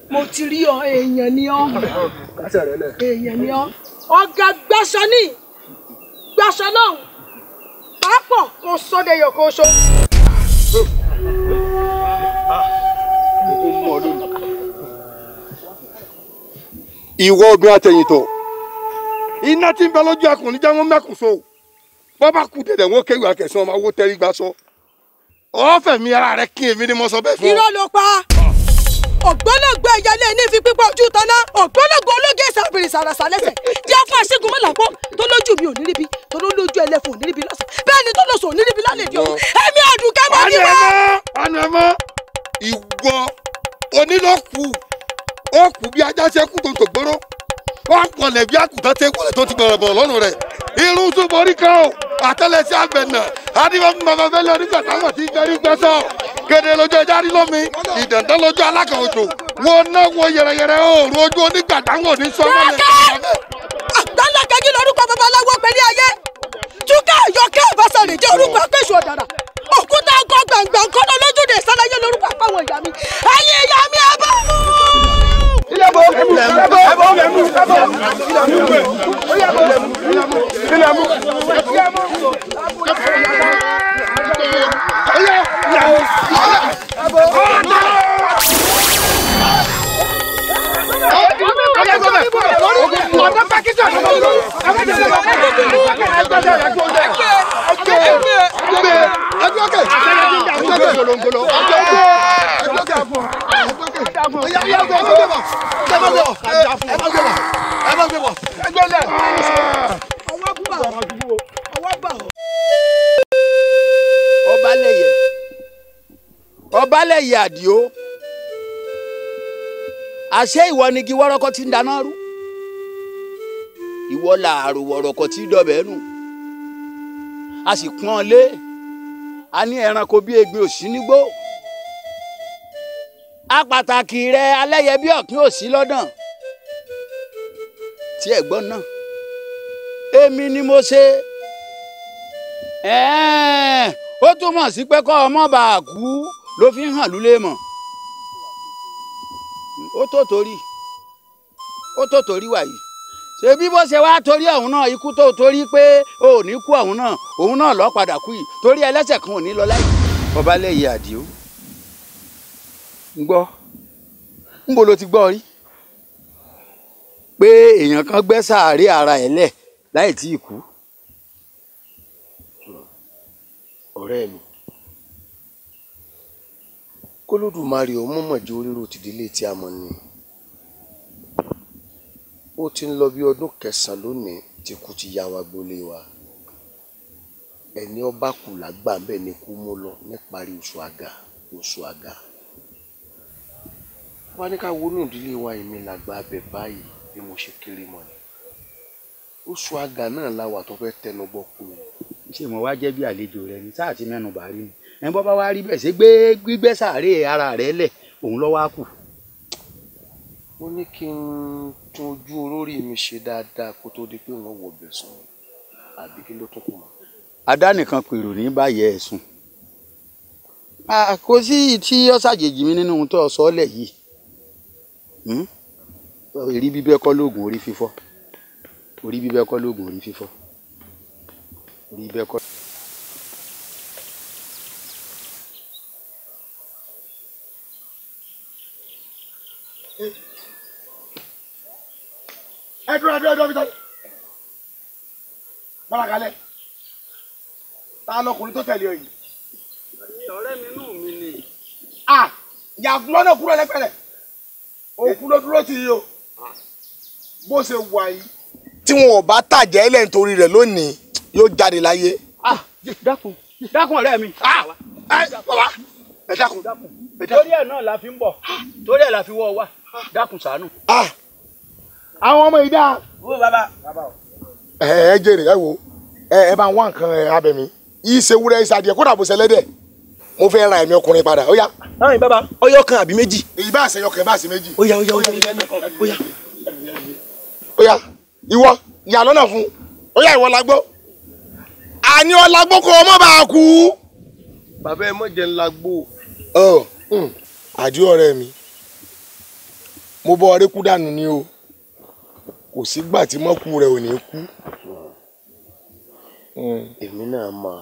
Speaker 4: Mo ti rí ọ, èèyàn ni ọ. Èèyàn ni ọ. Ọ̀gá gbaṣọ ní gbaṣọ náà. Pàápọ̀ kò sóde yọ̀ kó so.
Speaker 10: Ìwọ obìnrin àtẹ̀yìntọ̀, iná tí ń bẹ lójú akùn níjà wọn mẹ́kùn so. Bọ́ bá kú dẹ̀dẹ̀ wọn kéwì akẹ̀sán ọmọ owó tẹ́rí gbà sọ. Ọ̀fẹ́ mi ara rẹ kí èmi ni mo sọ bẹ́ẹ̀ fún ọ.
Speaker 4: Irọ́ ló pa. Ògbólógbò ẹyẹlé ní fi pípọ̀ ojú taná. Ògbólógbò ológe ìsàbìrì sàràsà lẹ́sẹ̀. Díẹ̀ fún aṣígun mọ́làpọ̀ tó lójú mi ò ní ríbi, tó lójú ẹlẹ́fun ò ní ríbi lọ́sàn. Bẹ́ẹ̀ ni tó lóṣù ò ní ríbi lálẹ́ di òru. Èmi Àdùkẹ́ mọ́ ní wá.
Speaker 10: Àánú ẹ mọ́, ìwọ onílọ́kù, ó kù bí ajá ṣe kú tó ń tògbóró. Wọ́n kọlẹ̀ bí àkùtà ṣe kọlẹ̀ tó ti bọ̀rọ̀ bọ̀rọ̀ lọ́rùn rẹ̀. Irun tó borí kan o, àtẹ́lẹsẹ̀ àbẹ̀nà, adébọ̀fún bàbá fẹ́lẹ́ onígbà táwọn ti gbẹrí gbẹ́sọ̀. Kéde lójú ẹja rí lómi, ìdàndán lójú alákàn òjò. Wọ́n ná wo yẹrẹyẹrẹ òòrùn ojú onígbà táwọn ò ní sọ wọ́n lè.
Speaker 4: Àgbálákẹ́jì lórúkọ babaláwo pẹ̀lú ayé. Túkẹ́ àyọkẹ́ àbáṣà lè jẹ́ orúkọ akẹ́sù ọ̀dàrà. Òkúta ọkọ̀ gbàngbà kọ́nà lójúde ìsálayé lórúkọ àpáwọn ìyá mi. Ẹ̀yin ìyá mi ẹ bá mú.
Speaker 12: Ọbalẹ̀yẹ Àdìó, àṣé ìwọ ni igi wọ́rọ́kọ́ tí ń dáná rú, ìwọ làárò wọ̀rọ̀kọ̀ tí ń dọ̀bẹ̀ nù, a sì pọ́n ọ lé, a ní ẹranko bí egbin òsì nígbó, a pàtàkì rẹ alẹ́yẹ bí ọ̀kín òsì lọ́dàn, tí ẹ̀gbọ́n náà èmi ni mo ṣe ó túmọ̀ sí pé kọ́ ọmọ bá a kú ló fi ń hàn lulẹ̀ mọ̀. Ó tó torí wàyí. Ṣé bí bó ṣe wá torí ọ̀hún náà ikú tó torí pé o ò ní kú ọ̀hún náà òun náà lọ́ọ́ padà kú yìí torí ẹlẹ́ṣẹ̀ kan ò ní lọ láì. Ọbalẹ̀yẹ Àdìó, ń gbọ́ ń bo ló ti gbọ́ rí pé èèyàn kan gbẹ́ sàárè ara ẹ̀ lẹ̀ láì tí ì kú.
Speaker 14: Ọ̀rẹ́ mi, k'Olódùmarè ó mọ̀mọ̀ jẹ́ orírò tìdílé tí a mọ̀ ni. Ó ti ń lọ bí ọdún 9 lónìí tí kú ti yá wa gbolé wa. Ẹni ọba kù lágbà ń bẹ̀ ni kú mú lọ níparí oṣù àgà. Wọ́n ní ká wọnú ìdílé wa, èmi làgbà abẹ báyìí bí mo ṣe kéré mọ́ ni. Oṣù àgà náà la wà tó fẹ́ tẹnu bọ́ kú.
Speaker 12: Ṣé mo wá jẹ́ bí àlejò rẹ ni sáà ti mẹ́nu bà rí ni? Ẹ̀ ń bọ́ bá wá rí bẹ́ẹ̀ ṣe gbé gbígbẹ́ sàárè ara rẹ lẹ̀ òun lọ́ wá kù.
Speaker 14: Mo ní kí n tún ojú olórí mi ṣe dáadáa kó tó di pé wọ́n wọ̀ bẹ̀ sùn, àbí kí ló tún kù mọ́.
Speaker 12: Adánìkan pèrò ní báyẹ̀ ẹ̀ sùn. Kò sí tí ó ṣàjèjì mi nínú ohun tó sọ ọ́ lẹ̀ yìí. Orí bíbẹ́ kọ́ lóògùn orí fífọ́. Orí bíbẹ́ kọ́ lóògùn orí fífọ́. Orí bíbẹ́ kọ́.
Speaker 10: Ẹ dúró bí tọ́jú. Bárakalẹ̀, ta lọkùnrin tó tẹ̀lé ọ yìí?
Speaker 12: Ọ̀rẹ́ mi nù mí ni.
Speaker 10: Yàgùn lọ́nà kúrò lẹ́pẹ̀rẹ̀. Òkú ló dúró tì í o. Bó ṣe wà yìí. Tí wọn ò bá tàjẹ́ ilẹ̀ nítorí rẹ̀ lónìí, yóò jáde láyé.
Speaker 12: Dákun, dákun ọ̀rẹ́ mi.
Speaker 10: Bàbá, ẹ dákun.
Speaker 12: Torí ẹ̀ náà la fi ń bọ̀, torí ẹ̀ la fi wọ́ ọ wá. Dákun ṣàánú.
Speaker 10: Àwọn ọmọ yìí dáa.
Speaker 12: Wo bàbá.
Speaker 10: Ẹ jèrè ẹ wo ẹ bá ń wá nǹkan ẹ abẹ mi yìí ṣe wúrẹ́ ṣe adìẹ kódà bó ṣe lẹ́dẹ̀ mo fẹ́ ra ẹ̀mí ọkùnrin padà ó yá.
Speaker 8: Báyìí bàbá ọyọ kan àbí méjì.
Speaker 10: Èyí bá ṣe ọkàn bá ṣe méjì.
Speaker 8: Ó yá ó yá ó yá ó yá.
Speaker 10: Ó yá ìwọ ìyá lọ́nà fún ó yá ìwọ lagbó àní ọlágbó kó ọmọ bá a kú.
Speaker 14: Bàbá ẹ mọ̀ jẹ́ ńlá gbó. Àdìó ọ̀rẹ́ mi, mo bọ́ ọrẹ́ kú dànù ni o, kò sígbà tí mọ́kù rẹ̀ ò ní kú.
Speaker 11: Èmi náà mọ̀,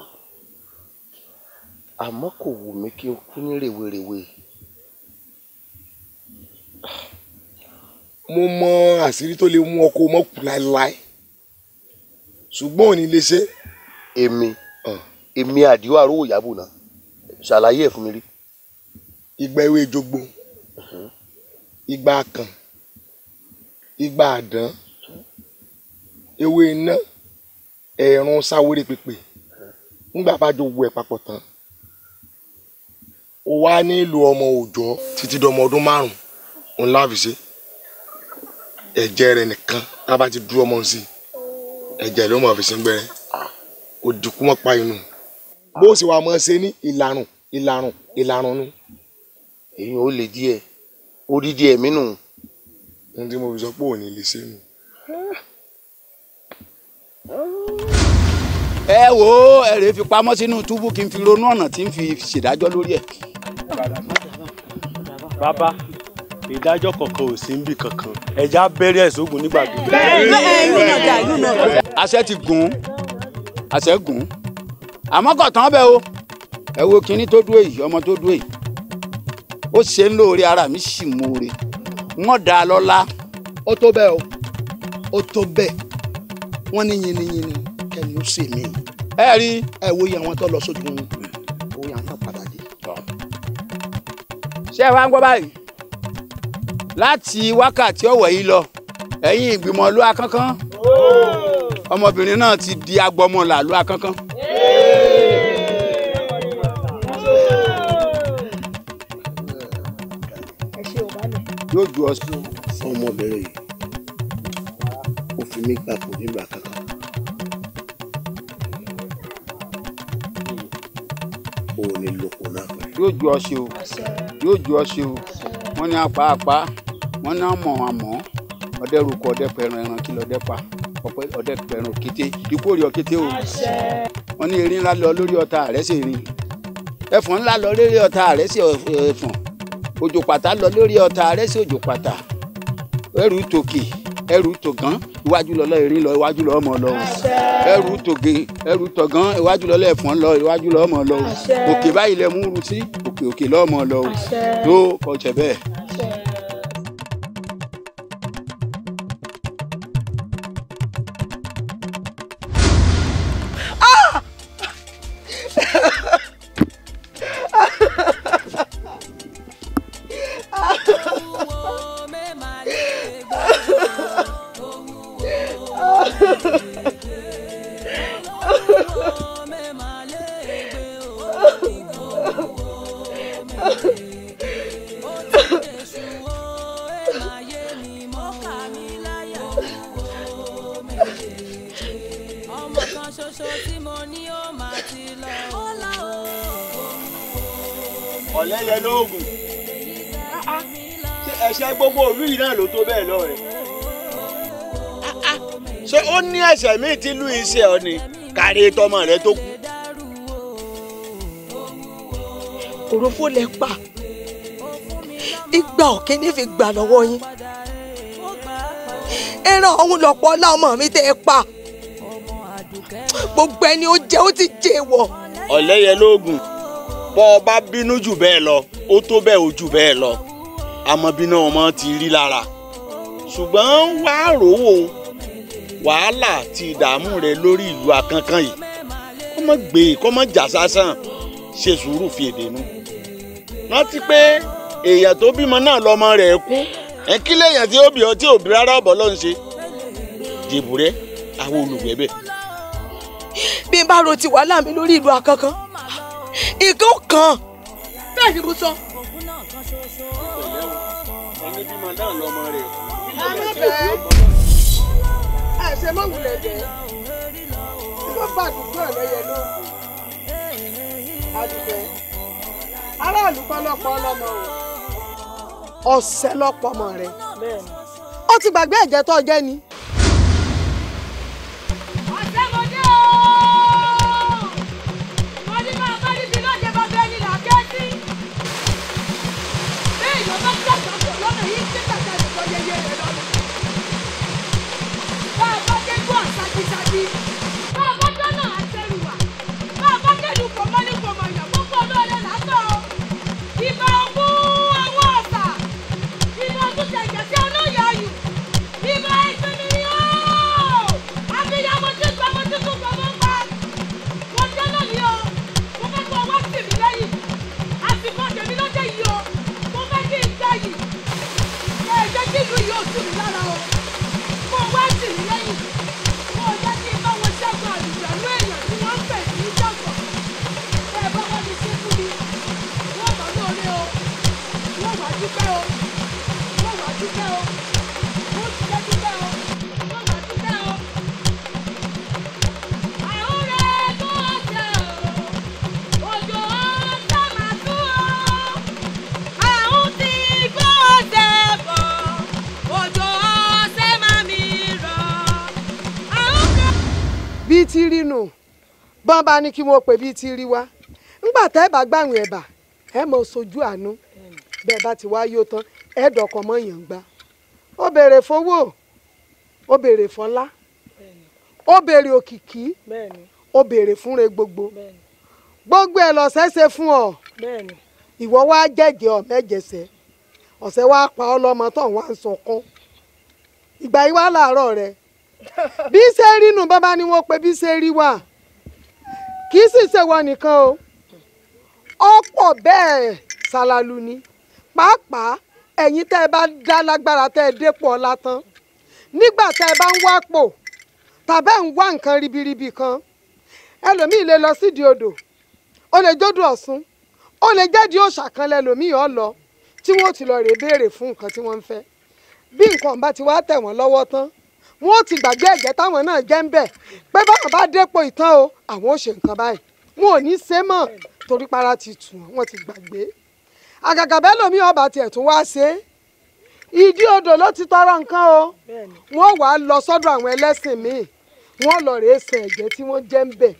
Speaker 11: àmọ́ kò wù mí kí n kú ní rèwerèwe.
Speaker 14: Mo mọ àṣírí tó lè mú ọkọ mọ́kù láéláé, ṣùgbọ́n ò ní lè ṣe.
Speaker 11: Èmi Àdìó Arówó Ìyábò náà, ṣàlàyé ẹ̀ fún mi rí.
Speaker 14: Igba ewé jogbo, igba akàn, igba àdán, ewé iná, ẹ̀rùn sáwéré pípé. Ńgbà bá jọ wọ ẹ̀ papọ̀ tán, ó wá nílò ọmọ òòjọ́ títí dọmọ ọdún 5 òun láfi ṣe. Ẹ̀jẹ̀ rẹ̀ nìkan tá a bá ti dúró ọmọ sí, ẹ̀jẹ̀ ló mọ̀ fi sí gbẹrẹ. Ó dikú mọ́ pa inú. Bó sì wà mọ́ ṣe ní ìlàrùn ìlàrùn ìlàrùn nu.
Speaker 11: Èyí ò lè díẹ̀, odidi ẹ̀mí nù.
Speaker 14: Ohun tí mo fi sọ pé òní lè ṣe nù.
Speaker 12: Ẹ wo ẹrẹ fi pamọ́ sínú túbú kí n fi ronú ọ̀nà tí n fi ṣèdájọ́ lórí ẹ̀.
Speaker 13: Bàbá, ìdájọ́ kankan ò sí níbì kankan, ẹja bẹ̀rẹ̀ ẹ̀sọ́gun nígbà gbogbo.
Speaker 12: Àṣẹ ti gùn, àṣẹ gùn, àmọ́ kò tán bẹ́ẹ̀ o. Ẹ wo kinní tó dúró yìí, ọmọ tó dúró yìí, ó ṣe ń lóore, ara mi sì mọ́re, wọ́n dá a lọ́lá.
Speaker 7: Ó tó bẹ́ẹ̀ o, ó tó bẹ́ẹ̀, wọ́n ní yinniyinni kẹ́ni ó ṣe mí.
Speaker 12: Ẹ rí.
Speaker 7: Ẹ wo iye àwọn tó lọ sójú wọn, owó yẹn tó padà dé.
Speaker 12: Ṣé ẹ wá ń gbọ́ báyìí? Láti wákàtí ọ̀wọ̀ yìí lọ, ẹ̀yin ìgbìmọ̀ ìlú Akánkán, ọmọbìnrin náà ti di agbọmọlà ìlú Akánkán. Yóò ju ọ sí.
Speaker 11: Ọmọbìnrin yìí ó fi mí gbapò nílùú Akánkán. Ó ní lóko náà pẹ̀lú.
Speaker 12: Yóò ju ọ sí o, yóò ju ọ sí o. Wọ́n ní apá apá, wọ́n ní àmọ́ àmọ́, ọdẹ rúkọ ọdẹ pẹran ẹran kí lọdẹ pa, ọdẹ pẹran òkété, ikú òrì òkété o. Wọ́n ní erin ńlá lọ lórí ọta rẹ̀ sí erin, ẹfọ̀n ńlá lọ lórí ọta rẹ̀ sí ẹfọ̀n, òjò pàtà lọ lórí ọta rẹ̀ sí òjò pàtà, ẹrù tòkè ẹrù tògán, iwájú lọ lọ erin lọ, iwájú lọ ọmọ lọ o. Ẹrù tògè ẹrù tọ̀gán, iwájú lọ lọ ẹfọ̀n lọ, iwájú lọ ọmọ lọ o. Òkè báyìí lẹ mú ru sí, òkè òkè lọ ọmọ lọ o. Tó kọjẹ bẹ́ẹ̀.
Speaker 1: Ọ̀lẹ́yẹ lóògùn, ṣé ẹ̀ṣẹ̀ gbogbo ìlú yìí náà ló tó bẹ́ẹ̀ lọ rẹ̀? Ṣé ó ní ẹ̀ṣẹ̀ míì tí ìlú yìí ṣe ọ ni kárí tọmọ rẹ tó kú?
Speaker 4: Òròfó lẹ pa, ìgbà òkíní fi gbà lọ́wọ́ yín, ẹran ọ̀hún lọ́pọ̀ ọlá ọmọ mi tẹ́ ẹ pa, gbogbo ẹni ó jẹ́ ó ti jẹ́ wọ̀.
Speaker 1: Ọ̀lẹ́yẹ lóògùn, bọ́ ọ bá bínú jù bẹ́ẹ̀ lọ, ó tó bẹ́ẹ̀ ó jù bẹ́ẹ̀ lọ, àmọ́ bínú ọmọ ti rí lára, ṣùgbọ́n wàá rówó wàhálà ti ìdààmú rẹ lórí ìlú Akánkán yìí, kó má gbé kó má jà sásán, ṣe sùúrù fi èdè nu. Rántí pé èèyàn tó bímọ náà lọmọ rẹ̀ kú, ẹ kí lèèyàn tí ó bí ọ tí ò bí rárá ọ̀bọ̀ ló ń ṣe. Jèbùrẹ́ àwọn olùgbẹ́bẹ̀.
Speaker 4: Bí n bá ro ti wàhálà mi lórí ìlú Akánkán, nǹkan kan bẹ́ẹ̀ ni mo sọ.
Speaker 1: Ẹni bímọ náà lọmọ rẹ̀ kú.
Speaker 7: Ẹ ṣe mọ̀ wulẹ̀ dé, ẹ má bá àdúgbò ẹlẹ́yẹ lóògùn. Àdùkẹ́, aráàlú kọ́ lọ́pọ̀ ọlọ́mọ o, ọ̀sẹ̀ lọ́pọ̀ ọmọ rẹ̀. Ó ti gbàgbé ẹ̀jẹ̀ tó jẹ́ ni.
Speaker 2: Ọ̀sẹ̀mọdé o! Mo ní máa bá níbi náà jẹ́ bàbá ẹni là ké sí.
Speaker 4: o tù mí lára o, kó o wá tì mí lẹ́yìn, kó o jẹ́ kí n bá wọn ṣẹ́gun àlùjànnú èèyàn tí wọ́n ń pè ní jọ̀gbọ̀n. Bẹ́ẹ̀ bá wá mi ṣe fún mi, wọ́n mọ̀ lóore o, wọ́n wá dúpẹ́ o, wọ́n wá dúpẹ́ o, wọ́n dúpẹ́ dúpẹ́ o, wọ́n wá dúpẹ́ o. Àhúrẹ́ tó ọ̀sẹ̀ o, òjò ọ̀sẹ̀ máa tú o. Àhún ti gbọ́ ọ̀sẹ̀ bọ̀, òjò ọ̀sẹ̀ máa mi rọ̀. Àhún
Speaker 7: Bí ti rí nù, bọ́n bá ní kí wọ́n pè bí ti rí wá. Ńgbà tẹ́ ẹ bá gbàwìn ẹ̀bà, ẹ mọ̀ sojú àánú. Bẹ́ẹ̀ bá ti wá yó tán, ẹ dọ̀kọ̀ mọ́ yàn gbá. Ó béèrè fowó, ó béèrè fọlá, ó béèrè òkìkí, ó béèrè fúnre gbogbo. Gbogbo ẹ̀ lọ̀sẹ̀ ṣe fún ọ. Ìwọ wá jẹ́jẹ́ ọ mẹ́jẹsẹ̀, ọ̀sẹ̀ wá pa ọ́ lọ́mọ tó ń wá ń sọkún. Ìgbà yìí wá láàárọ̀ rẹ. Bí ṣe rí nù, bàbá ni wọ́n pe bí ṣe rí wà. Kì í sì ṣe wọ nìkan o, ọ̀pọ̀ bẹ́ẹ̀ ṣàlàlù ni. Pàápàá ẹ̀yin tẹ́ ẹ bá dá lágbára tẹ́ ẹ dépò ọlá tán, nígbà tẹ́ ẹ bá ń wápò tàbẹ́ ń wá nǹkan ribiribi kan, ẹlòmíì lè lọ sídìí odò, ó lè jódò Ọ̀ṣun, ó lè jẹ́dìí òòṣà kan lẹ́lòmíì ọ̀ lọ tí wọ́n ti lọ rè béèrè fún nǹkan tí wọ́n ń fẹ́. Bí nǹkan bá ti wá tẹ̀ wọ́n lọ́wọ́ tán, wọ́n ó ti gbàgbé ẹ̀jẹ̀ táwọn náà jẹ́ ń bẹ̀ pé báwọn bá dépò ìtàn o, àwọn ò ṣe nǹkan báyìí, wọn ò ní ṣe mọ́ torí para ti tù wọ́n, wọ́n ti gbàgbé. Àgàgà bẹ́ẹ̀ lómi ọba tiẹ̀ tún wá ṣe é, ìdí odò ló ti tọrọ nǹkan o, wọ́n wàá lọ sọ́dọ̀ àwọn ẹlẹ́sìn míì, wọ́n lọ rèé sin ẹ̀jẹ̀ tí wọ́n jẹ́ ń bẹ̀.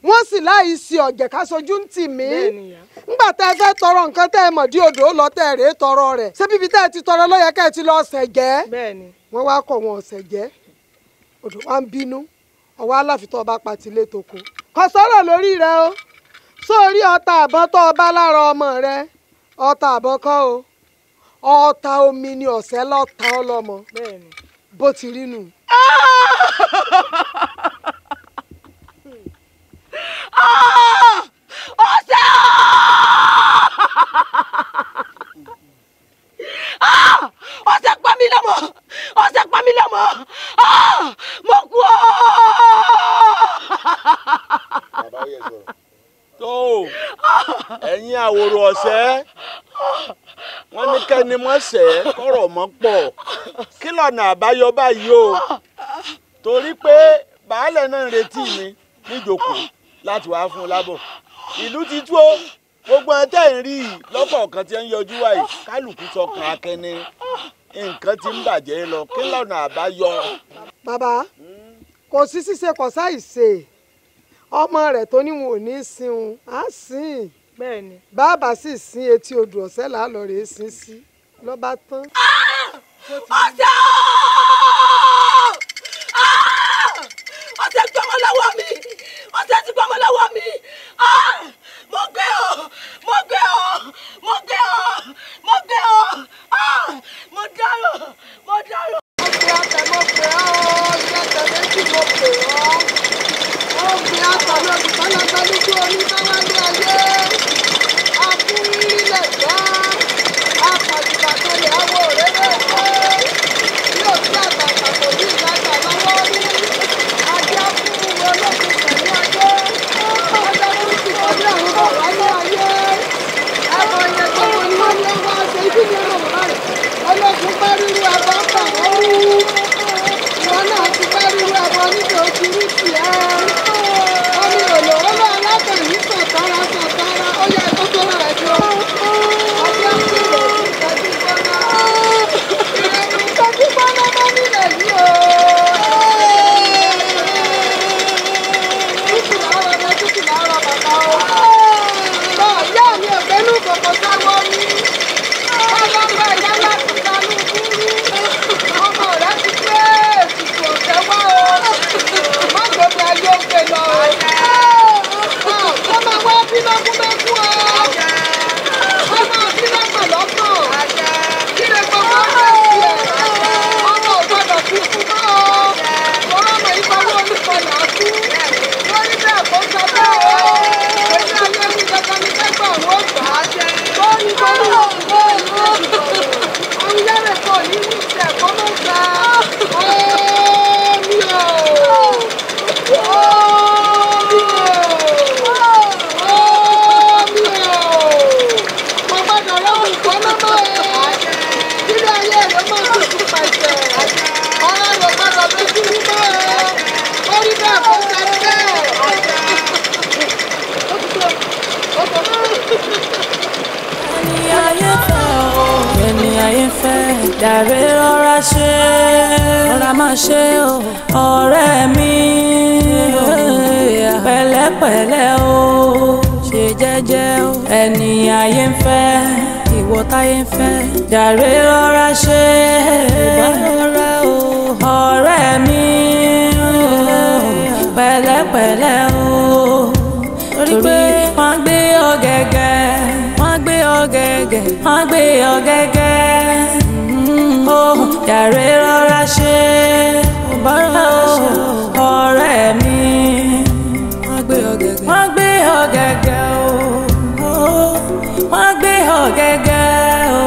Speaker 7: Wọ́n sì láì sí ọ̀jẹ̀ ká sojú ń tì mí. Ńgbà tẹ́ ẹ fẹ́ tọrọ nǹkan tẹ́ ẹ mọ̀ dí odò lọ tẹ́ ẹ rèé tọrọ rẹ̀, ṣé bíbi tẹ́ ẹ ti tọrọ ló yẹ kẹ́ ẹ ti lọ ọ̀sẹ̀ jẹ́? Wọ́n wá kọ̀ wọn ọ̀sẹ̀ jẹ́, odò wa ń bínú, ọwọ́ aláfitọ́ ọba patilé toko. Kò sọ̀rọ̀ lórí rẹ o, sórí ọta àbọ̀n tó ọba lára ọmọ rẹ, ọta àbọ̀n kọ́ o, ọta omi ni ọ̀sẹ̀ lọ́ta ọlọ́mọ, bó ti rí nù.
Speaker 4: Ọ̀sẹ̀ ọ̀sẹ̀ pa mí lọ́mọ, ọ̀sẹ̀ pa mí lọ́mọ, mo kú o.
Speaker 1: Tó ẹ̀yin àwòrò ọ̀sẹ̀, wọ́n ní kẹ́ni mọ́ sẹ́ kọ́rọ̀ mọ́ pọ̀, kí lọ́nà àbáyọ báyìí o? Torí pé baálẹ̀ náà ń retí mi níjókòó láti wàá fún un lábọ̀. Ìlú ti tú o, gbogbo ẹ tẹ́ ń rí i lọ́kọ̀ọ̀kan tí ń yọjú wáyé, kálukú sọkàn akẹni, nǹkan ti ń bàjẹ́ lọ, kí lọ́nà àbáyọ.
Speaker 7: Bàbá, kò sí ṣíṣe kò sáì ṣe, ọmọ rẹ̀ tó níwọ̀n ò ní sin á sìn, bàbá sì sin etí odò ọ̀sẹ̀ làálọ̀ rèé sin sí lọ́ba tán.
Speaker 4: Ọ̀sẹ̀ ọ̀sẹ̀ gbọ́mọ lọ́wọ́ mi, ọ̀sẹ̀ ti gbọ́mọ lọ́wọ́ mi, mo gbé o, mo gbé o, mo gbé o, mo gbé o, mo dárò, mo dárò.
Speaker 7: Mo pè ọ́ tẹ̀, mo pè ọ́, ìrẹsẹ̀ méjì mo pè ọ́. Ó fi àtàlọ́ olùkọ́lọ́gbọ́ lójú omi sáwálé ayé. Akúrílẹ̀ gbá, apàtìpàtọ́lẹ̀ awo òréré pé. Yóò sí àtàtà kò ní ìlàjà lọ́wọ́ rí. Ajá fún ológun pẹ̀lú ajé. Ọjọ́ tó ti kọjú àwọn bàbá ní ayé. Ẹ̀fọ́ yẹn gbogbo ni wọ́n ní wá ṣe ibi ní ọ̀rọ̀ bàbá rẹ̀. Ológun bá rírú ẹbọ ń bà wọ́n rú. Ìwọ náà ti bá rírú ẹbọ níbi ojú rí tiẹ̀. Omi òlòwò lọ alákànní sọ̀tara sọ̀tara. Ó yẹ kó tó rà ẹjọ́. Ọjọ́ tí ìròyìn ìtọ́jú gbọ́ná. Ìròyìn ìtọ́jú gbọ́ná mọ́ nílẹ̀ yìí o. Tútù láàárọ̀ ọmọ, tútù láàárọ̀ bàbá o. Bọ̀ ìyá mi ò gbénú kòkó sáwọ́ mi. Ọlọ́pàá ìyá láti sanú kúrú. Ọmọ rẹ̀ ti pé ètùtù ọ̀sẹ̀ wá o. Má gbogbo ayé ó gbé lọ o. Kọ́ máa wá bí lọ́kúnlọ́kú o. Kọ́ máa bí lọ́kànlọ́kàn. Kíre gbogbo ọ̀sẹ̀ tiẹ̀. Ọmọ ò gbọ́dọ̀ fi kú mọ́ o. Ọmọ ìfọwọ́ olùkọlà kú. Lórí bẹ́ẹ̀ kó sọ bẹ́ẹ̀ o. Èmi ayé mi dandan ni kẹ́gbọ̀n àwọn ògbà. Lórí gbogbo ògbó ìlú. Àwọn yẹ́rẹ̀ kò ní ní ìṣẹ̀kọ́.
Speaker 2: ayé ń fẹ́, jàre rọra ṣe, rọra máa ṣe o, ọ̀rẹ́ mi. Pẹ̀lẹ́pẹ̀lẹ́ o, ṣe jẹ́jẹ́ o, ẹni ayé ń fẹ́, ìwọ táyé ń fẹ́, jàre rọra ṣe, ọ̀rẹ́ mi. Pẹ̀lẹ́pẹ̀lẹ́ o, torí pé wọ́n gbé ọ gẹ́gẹ́, wọ́n gbé ọ gẹ́gẹ́, wọ́n gbé ọ gẹ́gẹ́. Ó jàre rọra ṣe, ọ̀rẹ́ mi. Wọ́n gbé ọ gẹ́gẹ́, wọ́n gbé ọ gẹ́gẹ́ o, wọ́n gbé ọ gẹ́gẹ́ o,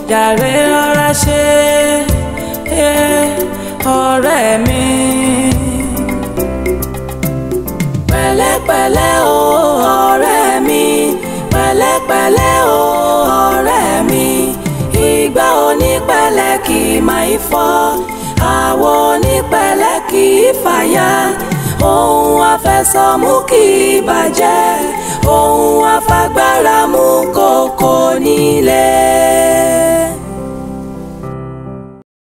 Speaker 2: jàre rọra ṣe, ọ̀rẹ́ mi. Pẹ̀lẹ́pẹ̀lẹ́ o, ọ̀rẹ́ mi, pẹ̀lẹ́pẹ̀lẹ́ o, ọ̀rẹ́ mi. Ìgbà onípẹ̀lẹ́ kì í máa ń fọ́, àwo onípẹ̀lẹ́ kì í fàya. Ohun àfẹsọ̀mú kì í bàjẹ́, ohun àfagbára mú kò